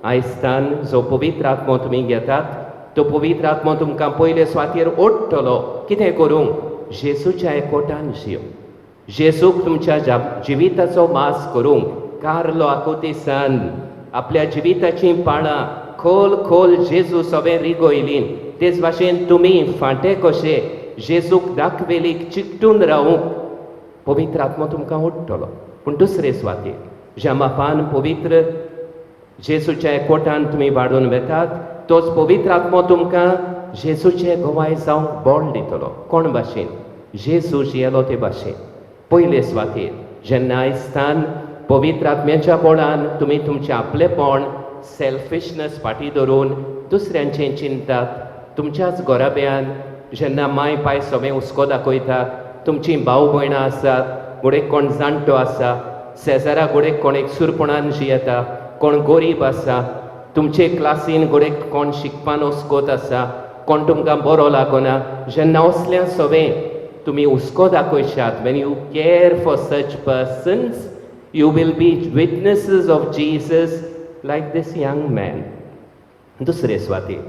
आयजतान जो पवित्र आत्मो तुमी घेतात तो पवित्र आत्मो तुमकां पयले सुवातेर ओडटलो. कितें करूंक? जेजूच्या एकवटान जियो, जेजूक तुमच्या जिविताचो मास करूंक. कार्लो आकुतिसान आपल्या जिविताचीं पाळां खोल खोल जेजू सगळें रिगयलीं, तेच भाशेन तुमी फांटे कशे जेजूक दाखवेलीक चिकटून रावूंक पवित्र आत्मो तुमकां ओडटलो. पूण दुसरे सुवातेर ज्या मापान पवित्र जेजूच्या एकवटान तुमी वाडून वेतात, तोच पवित्र आत्मो तुमकां जेजूचे गोवाय जावंक बळ दितलो. कोण भाशेन? जेजू जियेलो ते भाशेन. पयले सुवातेर जेन्ना आयजतान पवित्र आत्म्याच्या बळान तुमी तुमचें आपलेपण, सेल्फिशनस फाटीं धरून दुसऱ्यांचें चिंतात, तुमच्याच घराब्यान जेन्ना माय पाय सगळें हुस्को दाखयतात, तुमचीं भाव भयणां आसात, घोडेक कोण जाणटो आसा, शेजारा घोडेक कोण एकसूरपणान जियेता, कोण गरीब आसा, तुमचे क्लासीन घोडेक कोण शिकपान वस्कोत आसा, कोण तुमकां बरो लागना, जेन्ना असल्या सगळें तुमी हुस्को दाखयशात, when you care for such persons, you will be witnesses of Jesus like this young man. दुसरे सुवातेर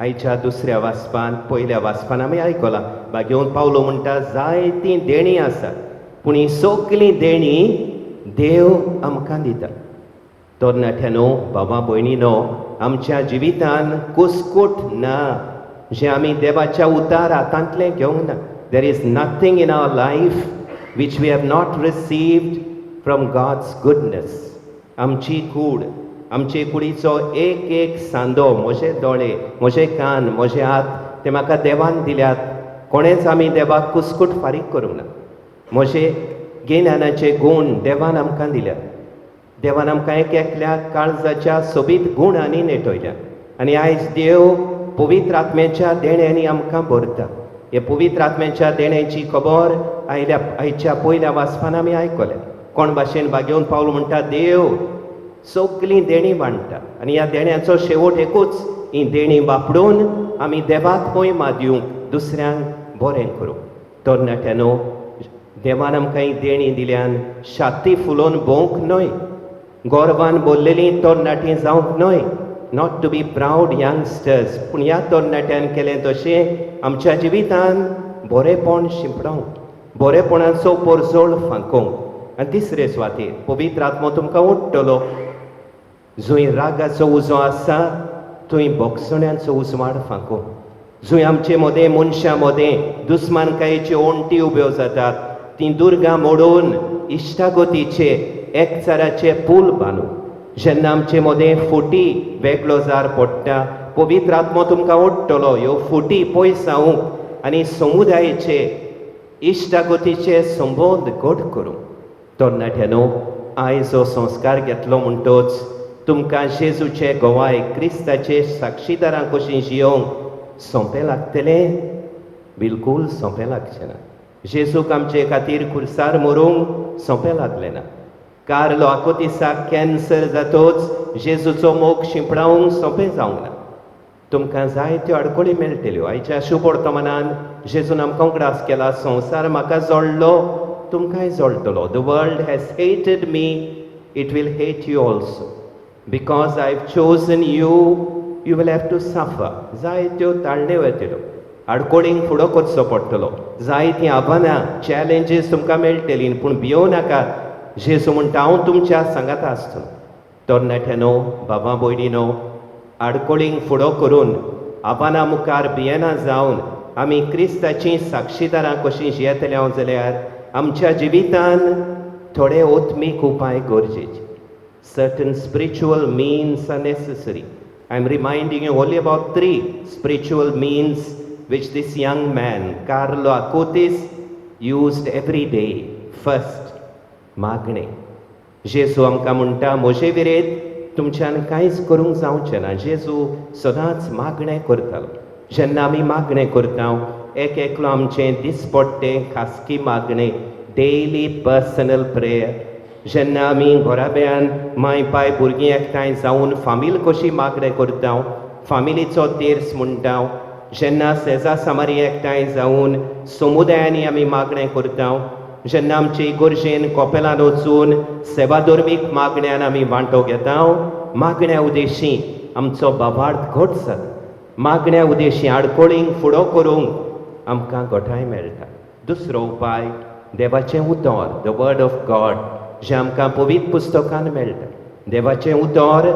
आयच्या दुसऱ्या वाचपान, पयल्या वाचपान आमी आयकलां, भाग्यवंत पावलो म्हणटा, जायतीं देणीं आसात पूण ही सगलीं देणीं देव आमकां दिता. तरणाट्यानो, बाबा भयणीनो, आमच्या जिवितान कुस्कूट ना जें आमी देवाच्या उतार हातांतलें घेवंक ना. There is nothing in our life which we have not received from God's goodness. आमची कूड, आमचे कुडीचो एक एक सांदो, म्हजे दोळे, म्हजे कान, म्हजे हात, ते म्हाका देवान दिल्यात. कोणेच आमी देवाक कुस्कूट फारीक करूंक ना. म्हजे गिन्यानाचे गूण देवान आमकां दिल्यात. देवान आमकां एक एकल्याक काळजाच्या सोबीत गुणांनी नेटयल्या आनी आयज देव पवित्र आत्म्याच्या देण्यांनी आमकां भरता. हे पवित्र आत्म्याच्या देण्याची खबर आयल्या आयच्या पयल्या वाचपान आमी आयकल्या. कोण भाशेन भाग्यवंत पावल म्हणटा, देव सगलीं देणीं वांट्टा आनी ह्या देण्याचो शेवट एकूच, ही देणीं वापरून आमी देवाक मोहिमा दिवंक, दुसऱ्यांक बरें करूंक. तरणाट्यानो, देवान आमकां ही देणीं दिल्यान छाती फुलोवन भोंवक न्हय, गर्वान भरलेलीं तरणाटीं जावंक न्हय, not to be proud youngsters, पूण ह्या तरणाट्यान केलें तशें आमच्या जिवितान बरेपण शिंपडावंक, बरेपणाचो परजळ फांकोवंक. आनी तिसरे सुवातेर पवित्र आत्मो तुमकां ओडटलो, जंय रागाचो उजो आसा थंय भोगसण्याचो उजवाड फांकोवंक. जंय आमचे मदें, मनशां मदें दुस्मानकायेच्यो ओंटी उब्यो जातात, तीं दुर्गां मोडून इश्टागतीचे, एकचाराचे पूल बांदून. जेन्ना आमचे मदें फुटी, वेगळो जार पडटा, पवित्र आत्मो तुमकां ओडटलो ह्यो फुटी पयस जावंक आनी समुदायेचे, इश्टागतीचे संबंद घट करूंक. तरणाट्यानो, आयज हो संस्कार घेतलो म्हणटच तुमकां जेजूचे गोवाय, क्रिस्ताचे साक्षीदारां कशीं जियोवंक सोंपें लागतलें? बिलकूल सोंपें लागचें ना. जेजूक आमचे खातीर खुर्सार मरूंक सोंपें लागलें ना. कार्लो आकोतिसाक कॅन्सर जातोच जेजूचो मोग शिंपडावंक सोंपें जावंक ना. तुमकां जायत्यो आडखळी मेळटल्यो. आयच्या शुभवर्तमानान जेजून आमकां उगडास केला, संवसार म्हाका जोडलो तुमकांय जोडटलो. The world has hated me, it will hate you also. Because I have chosen you, you will have to suffer. जायत्यो ताळण्यो येतल्यो, आडकोळींक फुडो करचो पडटलो, जायतीं आव्हानां चॅलेंजीस तुमकां मेळटलीं, पूण भियोव नाकात. जेजू म्हणटा हांव तुमच्या सांगाता आसतलो. तरणाट्यानो, बाबा भयणीनो, आडकोळींक फुडो करून आव्हानां मुखार भियेना जावन आमी क्रिस्ताचीं साक्षीदारां कशीं जियेतले हांव जाल्यार आमच्या जिवितान थोडे आत्मीक उपाय गरजेचे. Certain spiritual means are necessary. I am reminding you only about 3 spiritual means which this young man, Carlo Acutis, used every day. First, मागणें. जेजू आमकां म्हणटा म्हजे विरेत तुमच्यान कांयच करूंक जावचें ना. जेजू सदांच मागणें करतालो. जेन्ना आमी मागणें करता, एक एकलो आमचें दिसपट्टें खासगी मागणें, डेली पर्सनल प्रेयर. जेन्ना आमी घराब्यान माय पाय भुरगीं एकठांय जावन फामील कशी मागणें करता, फामिलीचो तेर्स म्हणटा. जेन्ना सेजा सामारी एकठांय जावन समुदायांनी आमी मागणें करता, जेन्ना आमचे इगर्जेन कोपेलान वचून सेवाधर्मीक मागण्यान आमी वांटो घेता, मागण्या उदेशी आमचो बाबार्थ घट जाता. मागण्या उदेशी आडकोळींक फुडो करूंक आमकां घटाय मेळटा. दुसरो उपाय देवाचें उतर, the word of God, जें आमकां पवित्र पुस्तकान मेळटा. देवाचें उतर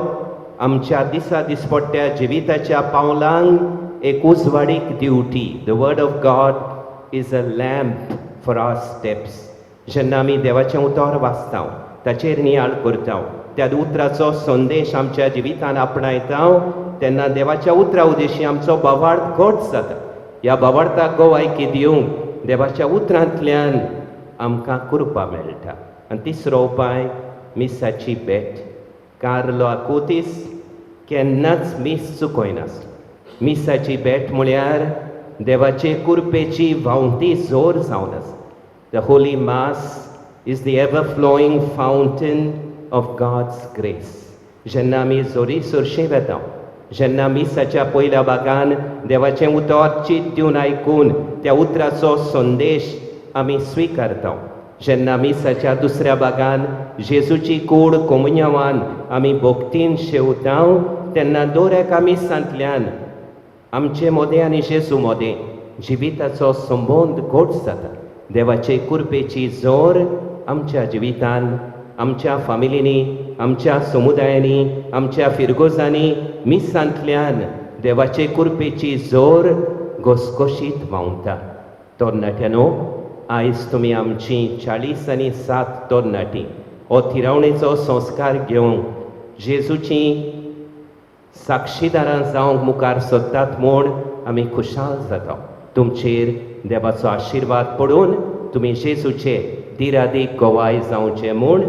आमच्या दिसा दिसपट्ट्या जिविताच्या पावलांक एक उजवाडीक दिवटी. The word of God is a lamp for our steps. जेन्ना आमी देवाचें उतर वाचता, ताचेर नियाळ करता, त्या उतराचो संदेश आमच्या जिवितान आपणायता, तेन्ना देवाच्या उतरा उदेशी आमचो भावार्थ घट जाता. ह्या भावार्थाक गवायकी दिवंक देवाच्या उतरांतल्यान आमकां कृपा मेळटा. आनी तिसरो उपाय मिसाची भेट. कार्लो आकुतीस केन्नाच मीस चुकयनासलो. मिसाची भेट म्हळ्यार देवाचे कुरपेची व्हांवती जोर जावन आसा. The holy mass is the ever flowing fountain of God's grace. जेन्ना आमी जोरी सरशीं वेता, जेन्ना मिसाच्या पयल्या भागान देवाचें उतर चीत दिवन आयकून त्या उतराचो संदेश आमी स्विकारता, जेन्ना मिसाच्या दुसऱ्या भागान जेजूची कूड कोमुन्यावान आमी भक्तीन शेवता, तेन्ना दर एका मिसांतल्यान आमचे मोदें आनी जेजू मोदें जिविताचो संबंद घट जाता. देवाचे कुरपेची जोर आमच्या जिवितान, आमच्या फामिलींनी, आमच्या समुदायांनी, आमच्या फिरगोजांनी मिसांतल्यान देवाचे कुरपेची जोर घसघशीत व्हांवता. तरणाट्यांनो, आयज तुमी आमची 40 आनी 7 तरणाटीं हो थिरावणेचो संस्कार घेवंक जेजूची साक्षीदारां जावंक मुखार सरतात म्हूण आमी खुशाल जाता. तुमचेर देवाचो आशिर्वाद पडून तुमी जेजूचे दिरादीक गवाय जावचे म्हूण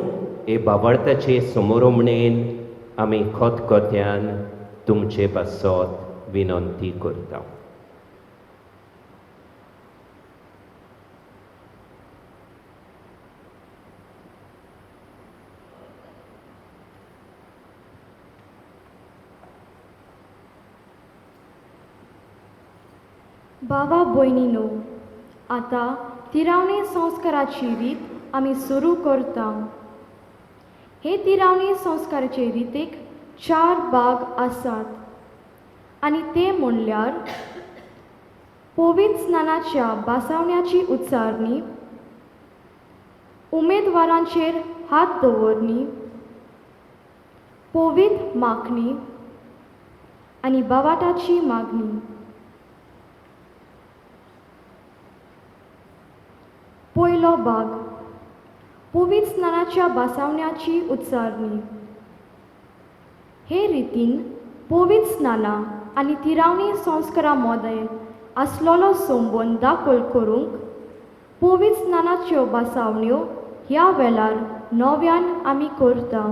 हे बावडताचे समोरमणेन आमी खतखत्यान तुमचे पासत विनंती करता. बाबा भयणीनो, आतां तिरावणी संस्काराची रीत आमी सुरू करता. हे तिरावणी संस्काराचे रितीक 4 भाग आसात आनी ते म्हणल्यार पवित्र स्नानाच्या बासावण्याची उच्चारणी, उमेदवारांचेर हात दवरणी, पवित्र मागणी आनी बावाटाची मागणी. पयलो भाग, पवित्र स्नानाच्या बासावण्याची उच्चारणी. हे रितीन पवित्र स्नानां आनी तिरावणी संस्कारा मदें आसलेलो संबंद दाखल करूंक पवित्र स्नानाच्यो बासावण्यो ह्या वेळार नव्यान आमी करता.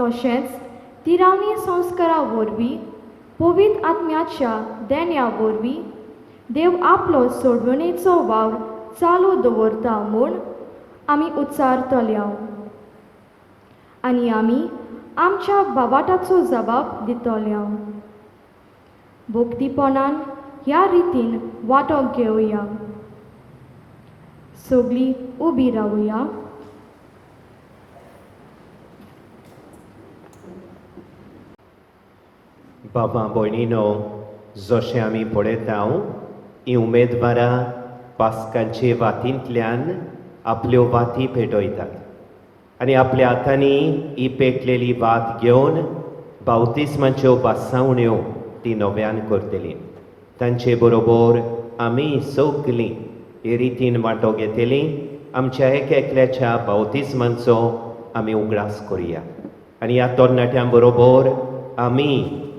तशेंच तिरावणी संस्कारा वरवीं पवित्र आत्म्याच्या देण्या वरवीं देव आपलो सोडवणेचो वावर चालू दवरता म्हूण आमी उच्चारतल्या आनी आमी आमच्या बाबाटाचो जबाब दितल्या. भोक्तीपणान ह्या रितीन वांटो घेवया. सगळीं उबी रावया. बाबा भयणीनो, जशें आमी पळयता हीं उमेदवारां पास्कांचे वातींतल्यान आपल्यो वाती पेटयतात आनी आपल्या हातांनी ही पेटलेली वात घेवन बावतिस्माच्यो बासावण्यो ती नव्यान करतली. तांचे बरोबर आमी सगलीं हे रितीन वांटो घेतली. आमच्या एक एकल्याच्या बावतिस्मांचो आमी उगडास करुया आनी ह्या तरणाट्यां बरोबर आमी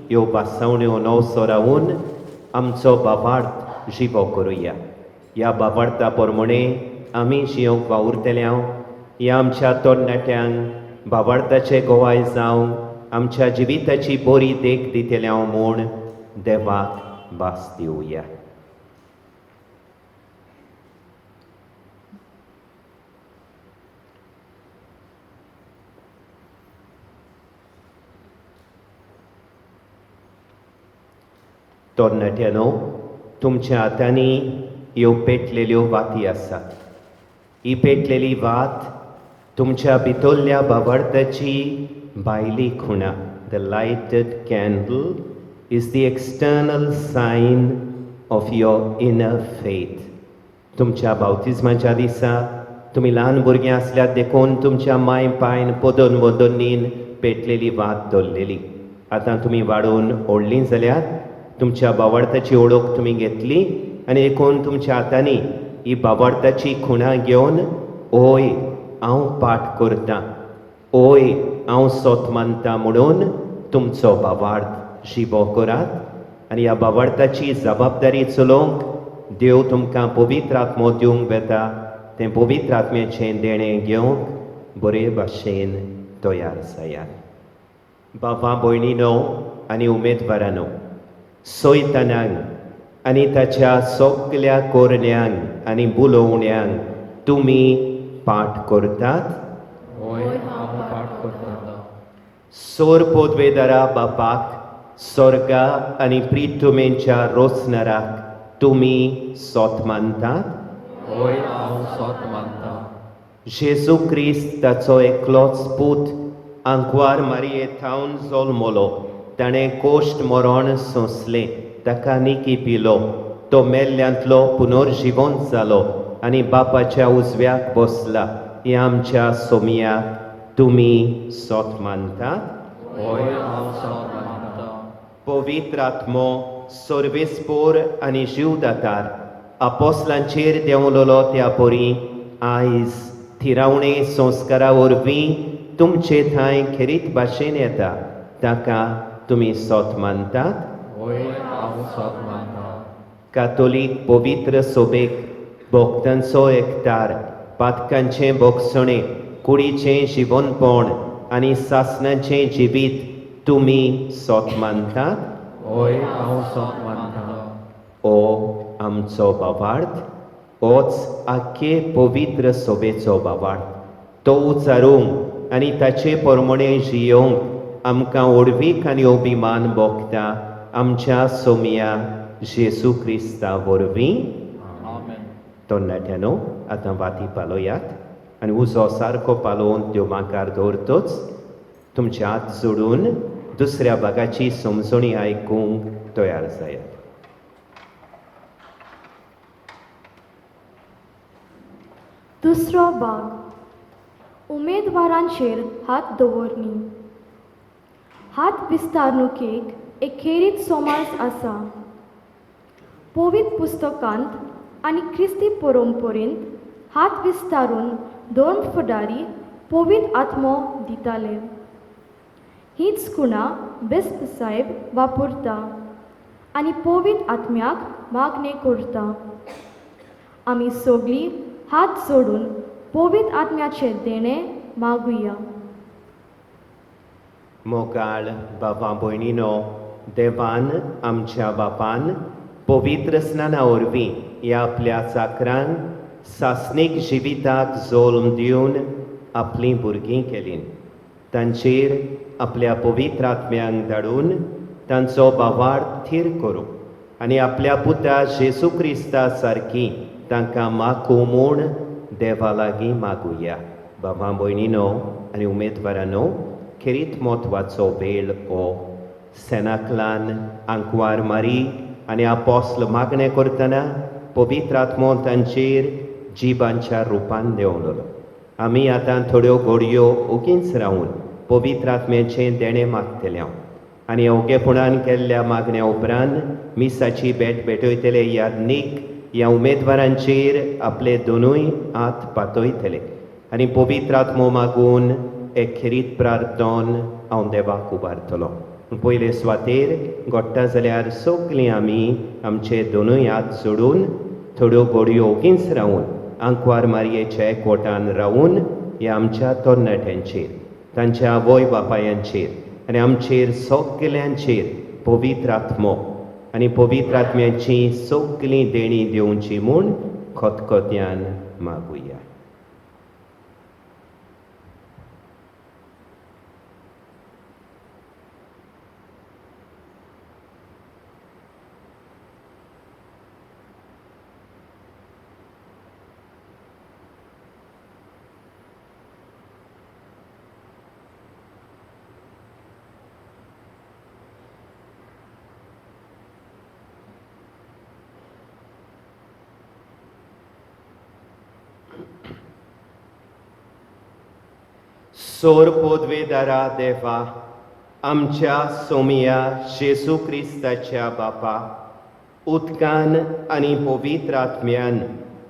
ह्यो बासावण्यो नवसो रावून आमचो बाबार्थ जिवो करुया. ह्या बाबार्था प्रमाणे आमी जियोंक वावुरतले. ह्या आमच्या तरणाट्यांक बाबार्थाचे गोवाय जावंक आमच्या जिविताची बरी देख दितले म्हूण देवाक भास दिवया. तरणाट्यांनो, तुमच्या हातांनी ह्यो पेटलेल्यो वाती आसात. ही पेटलेली वात तुमच्या भितरल्या बाबार्थाची भायली खुणा. The lighted candle is the external sign of your inner faith. तुमच्या बावतिज्माच्या दिसा तुमी ल्हान भुरगीं आसल्यार देखून तुमच्या माय पायन पदन वदनीन पेटलेली वात दवरलेली. आतां तुमी वाडोवन व्हडलीं जाल्यार तुमच्या बावडताची ओळख तुमी घेतली आनी देखून तुमच्या हातांनी ही बावडताची खुणा घेवन ओय हांव पाठ करतां, ओय हांव सोत मानता म्हणून तुमचो बावार्थ जिवो करात आनी ह्या बावार्थाची जबाबदारी चलोवंक देव तुमकां पवित्र आत्मो दिवंक वेता. तें पवित्र आत्म्याचें देणें घेवंक बरे भाशेन तयार जायात. बाबा भयणीनो आनी उमेदवारानो, सैतानांक आनी ताच्या सगल्या कोरण्यांक आनी बुलोवण्यांक तुमी पाठ करतात. होय, हांव पाठ करतां. सोर पोदवेदारा बापाक, स्वर्गा आनी प्रितुमेच्या रोसनराक तुमी सोत मानतात. होय, हांव सोत मानतां. जेजू क्रिस्त ताचो एकलोच पूत आंकवार मारये थावन जल्मलो. ताणें कोश्ट मरण सोंसलें, ताका निकी पिलो, तो मेल्ल्यांतलो पुनर्जिवंत जालो आनी बापाच्या उजव्याक बसला. हे आमच्या सोमयाक तुमी सोत मानतात. होय, हांव सोत मानतां. पवित्र आत्मो सर्वेस्पोर आनी जीवदातार आपोसलांचेर देंवलोलो त्या परी आयज थिरावणे संस्कारा वरवीं तुमचे थंय खेरीत भाशेन येता. ताका तुमी सोत मानतात. होय, हांव सोत मानतां. कातोलीक पवित्र सोबेक भक्तांचो एकतार, पातकांचें भोगसणें, कुडीचें जिवनपण आनी सासणाचें जिवीत तुमी सोत मानतात. होय, हांव सोत मानतां. ओ आमचो बाबार्थ, होच आख्खे पवित्र सोबेचो बाबार्थ. तो उचारूंक आनी ताचे प्रमाणे जियोवंक आमकां ओडवीक आनी अभिमान भोगता आमच्या सोमया जेजू क्रिस्ता वरवीं. तरणाट्यांनो, आतां वाती पालोयात आनी उजो सारको पालोवन त्यो माकार दवरतच तुमचे हात जोडून दुसऱ्या भागाची समजणी आयकूंक तयार जायात. दुसरो भाग, उमेदवारांचेर हात दवरणी. हात विस्तारणुकेक एक खेरीत समाज आसा. पवित्र पुस्तकांत आनी क्रिस्ती परंपरेंत हात विस्तारून धर्म फुडारी पवित्र आत्मो दिताले. हीच खुणा बिस्प साहेब वापरता आनी पवित्र आत्म्याक मागणें करता. आमी सगळीं हात जोडून पवित्र आत्म्याचें देणें मागुया. मोगाळ बाबा भयणीनो, देवान आमच्या बापान पवित्र स्नाना वरवीं ह्या आपल्या चाकरांक सासणीक जिविताक जल्म दिवन आपलीं भुरगीं केलीं. तांचेर आपल्या पवित्र आत्म्यांक धाडून तांचो भावार्थ थीर करूं आनी आपल्या पुता जेजू क्रिस्ता सारकी तांकां मागूं म्हूण देवा लागीं मागुया. बाबा भयणीनो आनी उमेदवारानो, खेरीत म्हत्वाचो वेळ हो. सेनाकलान आंकवार मारी आनी आपोस्ल मागणें करतना पवित्र आत्मो तांचेर जिबांच्या रुपान देंवलो. आमी आतां थोड्यो घडयो ओगीच रावून पवित्र आत्म्याचें देणें मागतले आनी ओगेपणान केल्ल्या मागण्या उपरांत मिसाची भेट भेटयतले याज्ञीक ह्या उमेदवारांचेर आपले दोनूय हात पातयतले आनी पवित्र आत्मो मागून एक खेरीत प्रार्थन हांव देवाक उबारतलो. पयले सुवातेर घडटा जाल्यार सगलीं आमी आमचे दोनूय हात जोडून थोड्यो घडयो ओगीच रावून आंकवार मारयेच्या एकवटान रावून ह्या आमच्या तरणाट्यांचेर, तांच्या आवय बापायांचेर आनी आमचेर सगल्यांचेर पवित्र आत्मो आनी पवित्र आत्म्याची सगलीं देणी दिवची म्हूण खतखत्यान मागुया. सोर पोदवेदारा देवा, आमच्या सोमिया जेजू क्रिस्ताच्या बापा, उदकान आनी पवित्र आत्म्यान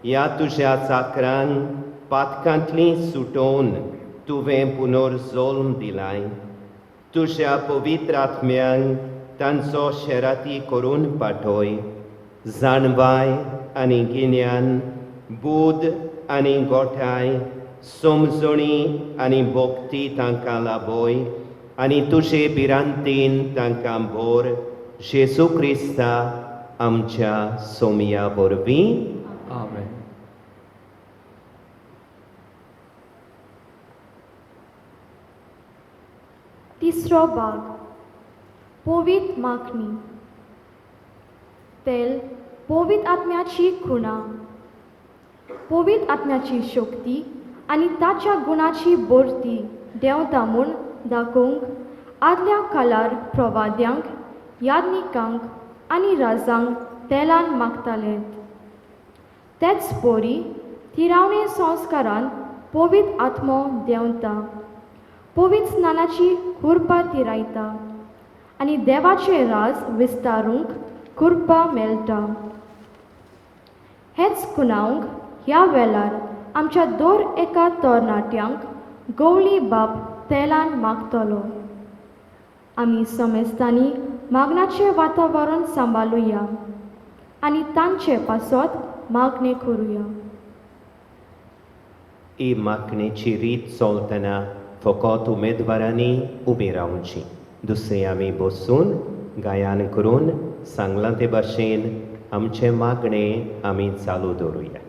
ह्या तुज्या चाकरांक पातकांतली सुटोवन तुवें पुनर्जल्म दिलाय. तुज्या पवित्र आत्म्यांक तांचो शेराती करून पाठय. जाणवाय आनी गिन्यान, बूद आनी गोठाय, समजणी आनी भक्ती तांकां लाभय आनी तुजे भिरांतीन तांकां भर. जेजू क्रिस्ता आमच्या सोमिया वरवीं. आमेन. तिसरो भाग, पवित्र मागणी. तेल पवित्र आत्म्याची खुणा, पवित्र आत्म्याची शक्ती आनी ताच्या गुणाची भरती देंवता म्हूण दाखोवंक आदल्या काळार प्रवाद्यांक, याज्ञिकांक आनी राजांक तेलान मागताले. तेच परी थिरावणे संस्कारान पवित्र आत्मो देंवता, पवित्र स्नानाची कृपा थिरायता आनी देवाचें राज विस्तारूंक कृपा मेळटा. हेच खुणावंक ह्या वेळार आमच्या दर एका तरणाट्यांक गवळी बाप तेलान मागतलो. आमी समेस्तांनी मागण्याचें वातावरण सांबाळुया आनी तांचे पासत मागणें करुया. ही मागणेची रीत चलतना फकत उमेदवारांनी उबी रावची. दुसरी आमी बसून गायन करून सांगलां ते भाशेन आमचें मागणें आमी चालू दवरुया.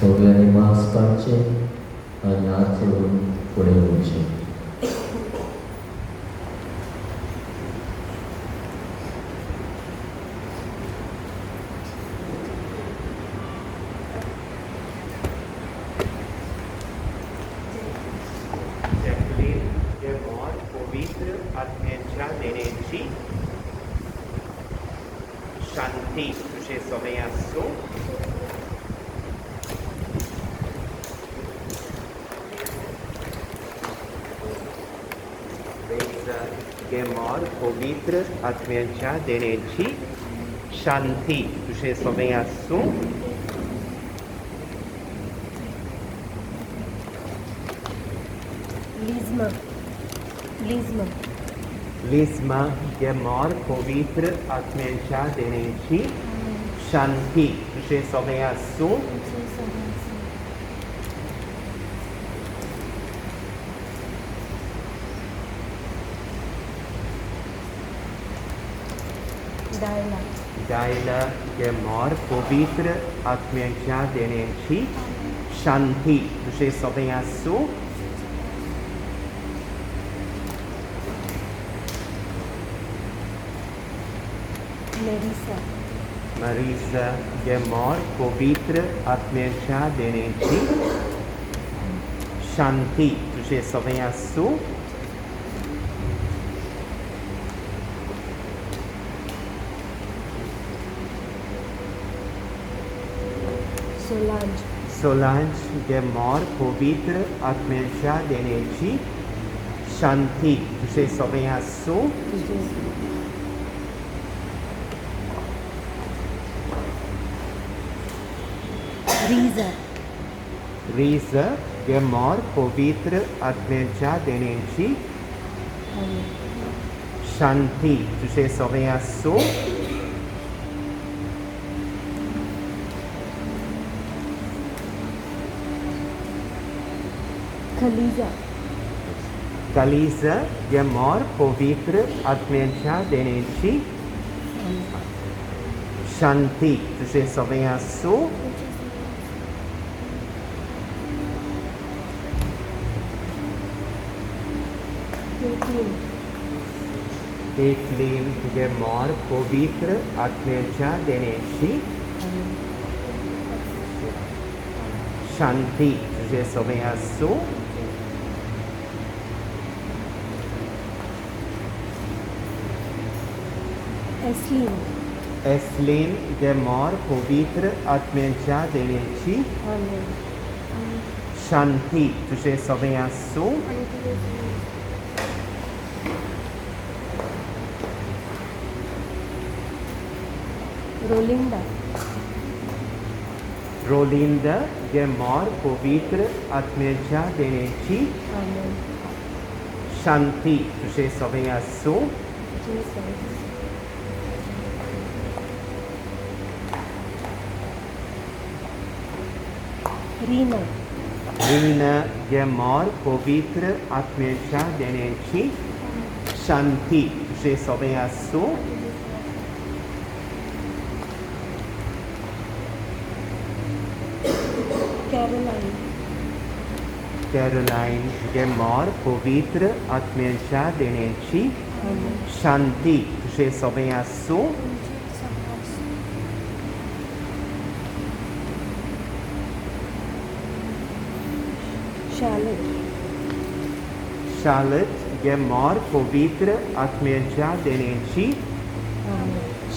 सगळ्यांनी मास्क काडचे आनी हात सोडून फुडें वचचें. जॅकलीन गेमोर पवित्र आत्म्यांच्या देण्याची शांती तुझे सगळें आसूं. गेमोर पवित्र आत्म्यांच्या देण्याची शांती तुझे सगळें आसूं. लिज्मा, लिज्मा, लिज्मा गेमोर पवित्र आत्म्यांच्या देण्याची शांती तुझे सगळें आसूं. डायला, दायला तुगे मोर पवित्र आत्म्याच्या देण्याची शांती तुझे सगळें आसूं. मेरिसा. मरीसा तुगे मोर पवित्र आत्म्याच्या देण्याची शांती तुझे सगळें आसूं. सोलांज. सोलांज तुगे मोर पवित्र आत्म्याच्या देण्याची शांती तुझे सगळें आसूं. रिजा. रिजा तुगे मोर पवित्र आत्म्याच्या देण्याची शांती तुझे सगळें आसूं. खलीजा. कलीजा तुगे मोर पवित्र आत्म्याच्या देण्याची शांती तुझे सगळें आसूं. केटलीन. केटलीन तुगे मोर पवित्र आत्म्याच्या देण्याची शांती तुझे सगळें आसूं. एसलीन. एसलीन तुगे मोर पवित्र आत्म्याच्या देण्याची शांती तुझे सगळें आसूं. रोलिंडा. रोलिंडा तुगे मोर पवित्र आत्म्याच्या देण्याची शांती तुझे सगळें आसूं. रीना. रीना तुगे मोर पवित्र आत्म्याच्या देण्याची शांती तुझे सगळें आसूं. कॅरोलायन. कॅरोलायन तुगे मोर पवित्र आत्म्याच्या देण्याची शांती तुझे सगळें आसूं. शार्लट. शार्लट तुगे मोर पवित्र आत्म्याच्या देण्याची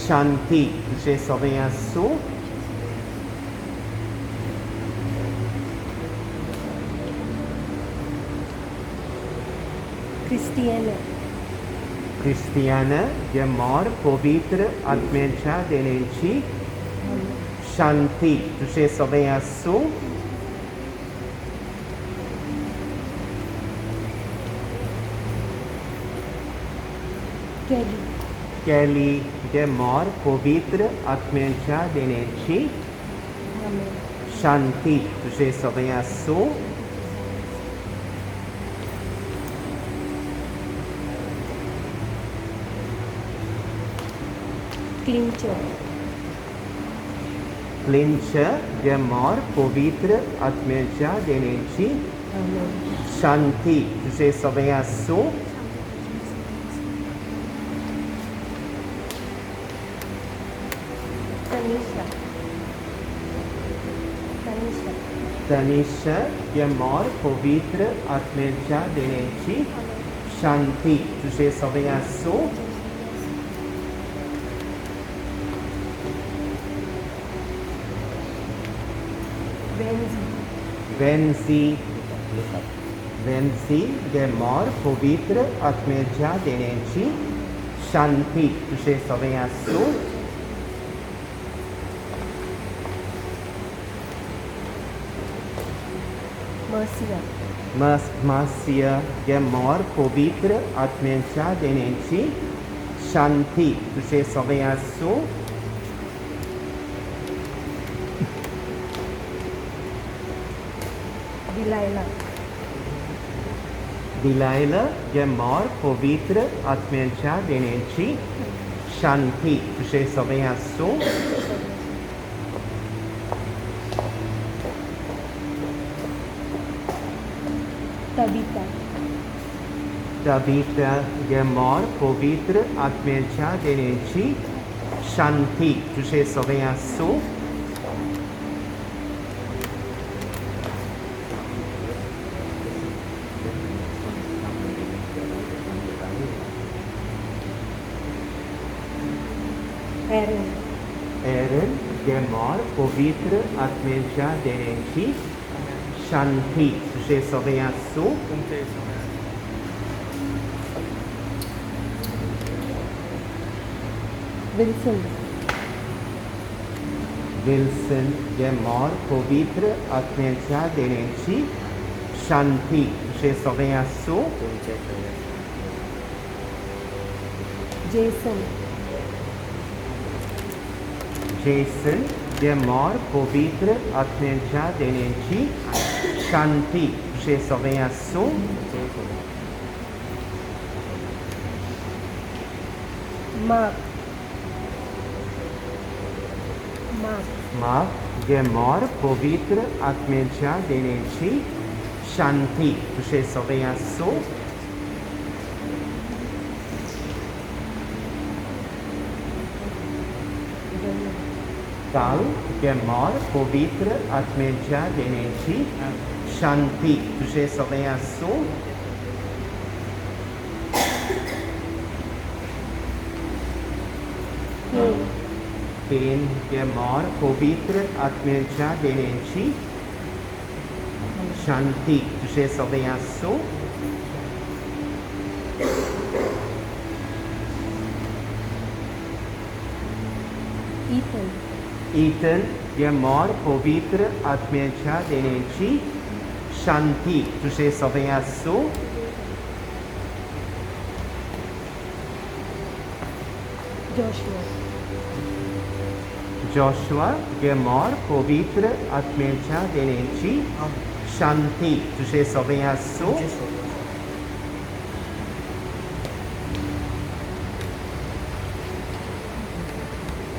शांती तुझे सगळें आसूं. क्रिस्टियाना. क्रिस्टियाना तुगे मोर पवित्र आत्म्याच्या देण्याची शांती तुझे सगळें आसूं. केली. केली तुगे मोर पवित्र आत्म्याच्या देण्याची शांती तुझे सगळें आसूं. क्लिंचर. क्लिंचर तुगे मोर पवित्र आत्म्याच्या देण्याची शांती तुझे सगळें आसूं. तनिषा. तनिषा. तनिषा तुगे मोर पवित्र आत्म्याच्या देण्याची शांती तुझे सगळें आसूं. वेन्जी. वेन्जी. वेन्जी तुगे मोर पवित्र आत्म्याच्या देण्याची शांती तुझे सगळें आसूं. मर्सिया. मासिया तुगे मोर पवित्र आत्म्याच्या देण्याची शांती तुझे सगळें आसूं. डिलायला. डिलायला तुगे मोर पवित्र आत्म्याच्या देण्याची शांती तुजें सगळें आसूं. तबिता. तबिता गेमोर पवित्र आत्म्याच्या देण्याची शांती तुजें सगळें आसूं. एरन. एरन गेमोर पवित्र आत्म्याच्या देण्याची शांती तुजें सगळें आसूं. विल्सन. विल्सन गेमोर पवित्र आत्म्याच्या देण्याची शांती तुजें सगळें आसूं. जेसन. जेसन गेमोर पवित्र आत्म्याच्या देण्याची शांती तुजें सगळें आसूं. मार्क. मार्क. मार्क गेमोर पवित्र आत्म्याच्या देण्याची शांती तुजें सगळें आसूं. काल गेमोर पवित्र आत्म्याच्या देण्याची शांती तुजें सगळें आसूं. केन गेमोर पवित्र आत्म्याच्या देण्याची शांती तुजें सगळें आसूं. ईथन. ईथन गेमोर पवित्र आत्म्याच्या देण्याची शांती तुजें सगळें आसूं. जोशुआ. जोशुआ गेमोर पवित्र आत्म्याच्या देण्याची शांती तुजें सगळें आसूं.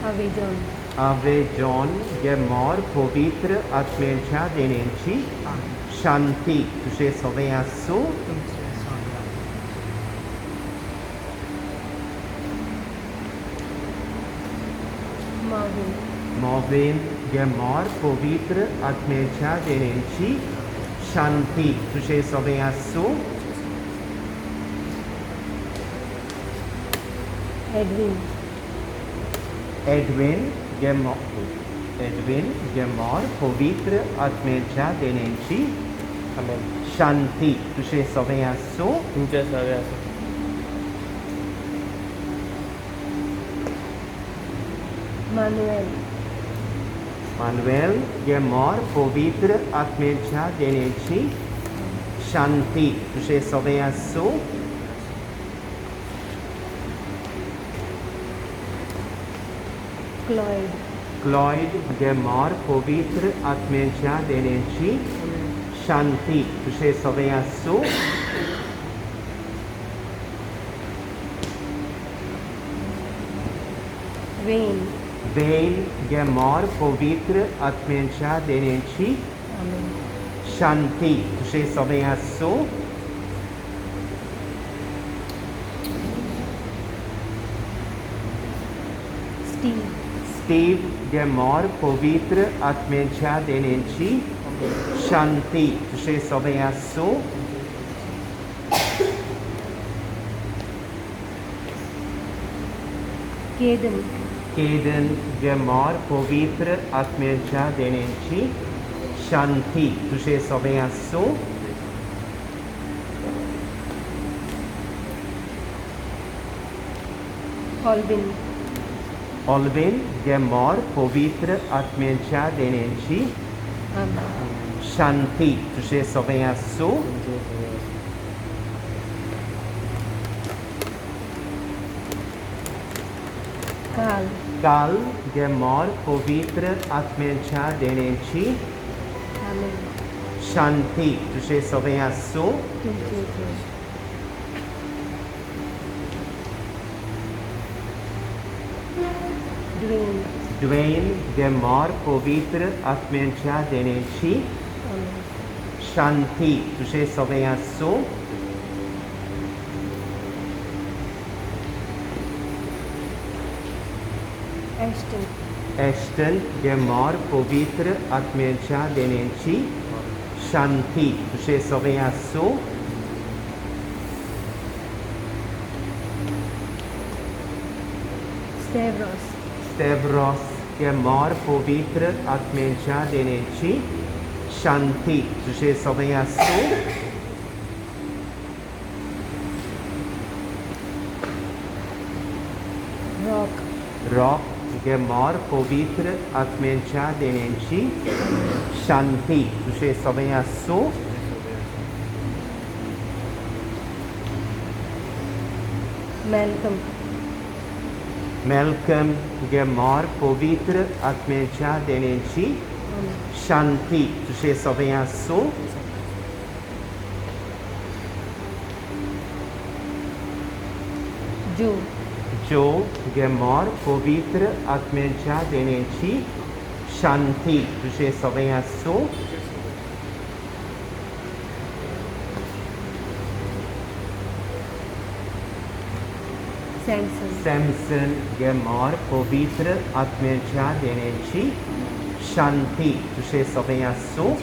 आवेजॉन. आवेजॉन गेमोर पवित्र आत्म्याच्या देण्याची शांती तुजें सगळें आसूं. माविन. मोवेन गेमोर पवित्र आत्म्याच्या देण्याची शांती तुजें सगळें आसूं. एडविन. एडविन एडविन गेमोर पवित्र आत्म्याच्या देण्याची शांती तुजें सगळें आसूं. तुमचें सगळें आसूं. मानुएल. मानुएल गेमोर पवित्र आत्म्याच्या देण्याची शांती तुजें सगळें आसूं. क्लॉयड. क्लॉयड गेमोर पवित्र आत्म्याच्या देण्याची शांती तुजें सगळें आसूं. वेन. वेन गेमोर पवित्र आत्म्याच्या देण्याची शांती तुजें सगळें आसूं. स्टीव. स्टीव गेमोर पवित्र आत्म्याच्या देण्याची शांती तुजें सगळें आसूं. केदन. केदन गेमोर पवित्र आत्म्याच्या देण्याची शांती तुजें सगळें आसूं. ऑल्विन. ऑल्विन गेमोर पवित्र आत्म्याच्या देण्याची शांती तुजें सगळें आसूं. काल. काल गेमोर पवित्र आत्म्याच्या देण्याची शांती तुजें सगळें आसूं. तुमचें. Dwayne. Dwayne घे मोर पवित्र आत्म्यांच्या देण्याची आमेन. शांती तुझे सगळें आसूं. एश्टन. एश्टन घे मोर पवित्र आत्म्यांच्या देण्याची शांती तुझे सगळें आसूं. स्टेव्रोस. स्टेव्रोस घे मोर पवित्र आत्म्यांच्या देण्याची शांती तुझे सगळें आसूं. रॉक. रॉक घे मोर पवित्र आत्म्यांच्या देण्याची शांती तुझे सगळें आसूं. मॅल्कम. मॅल्कम घे मोर पवित्र आत्म्याच्या देण्याची आमेन. शांती तुझे सगळें आसूं. जो. जो घे मोर पवित्र आत्म्याच्या देण्याची शांती तुझे सगळें आसूं. सॅमसन. सॅमसन घे मोर पवित्र आत्म्याच्या देण्याची शांती तुझे सगळें आसूं.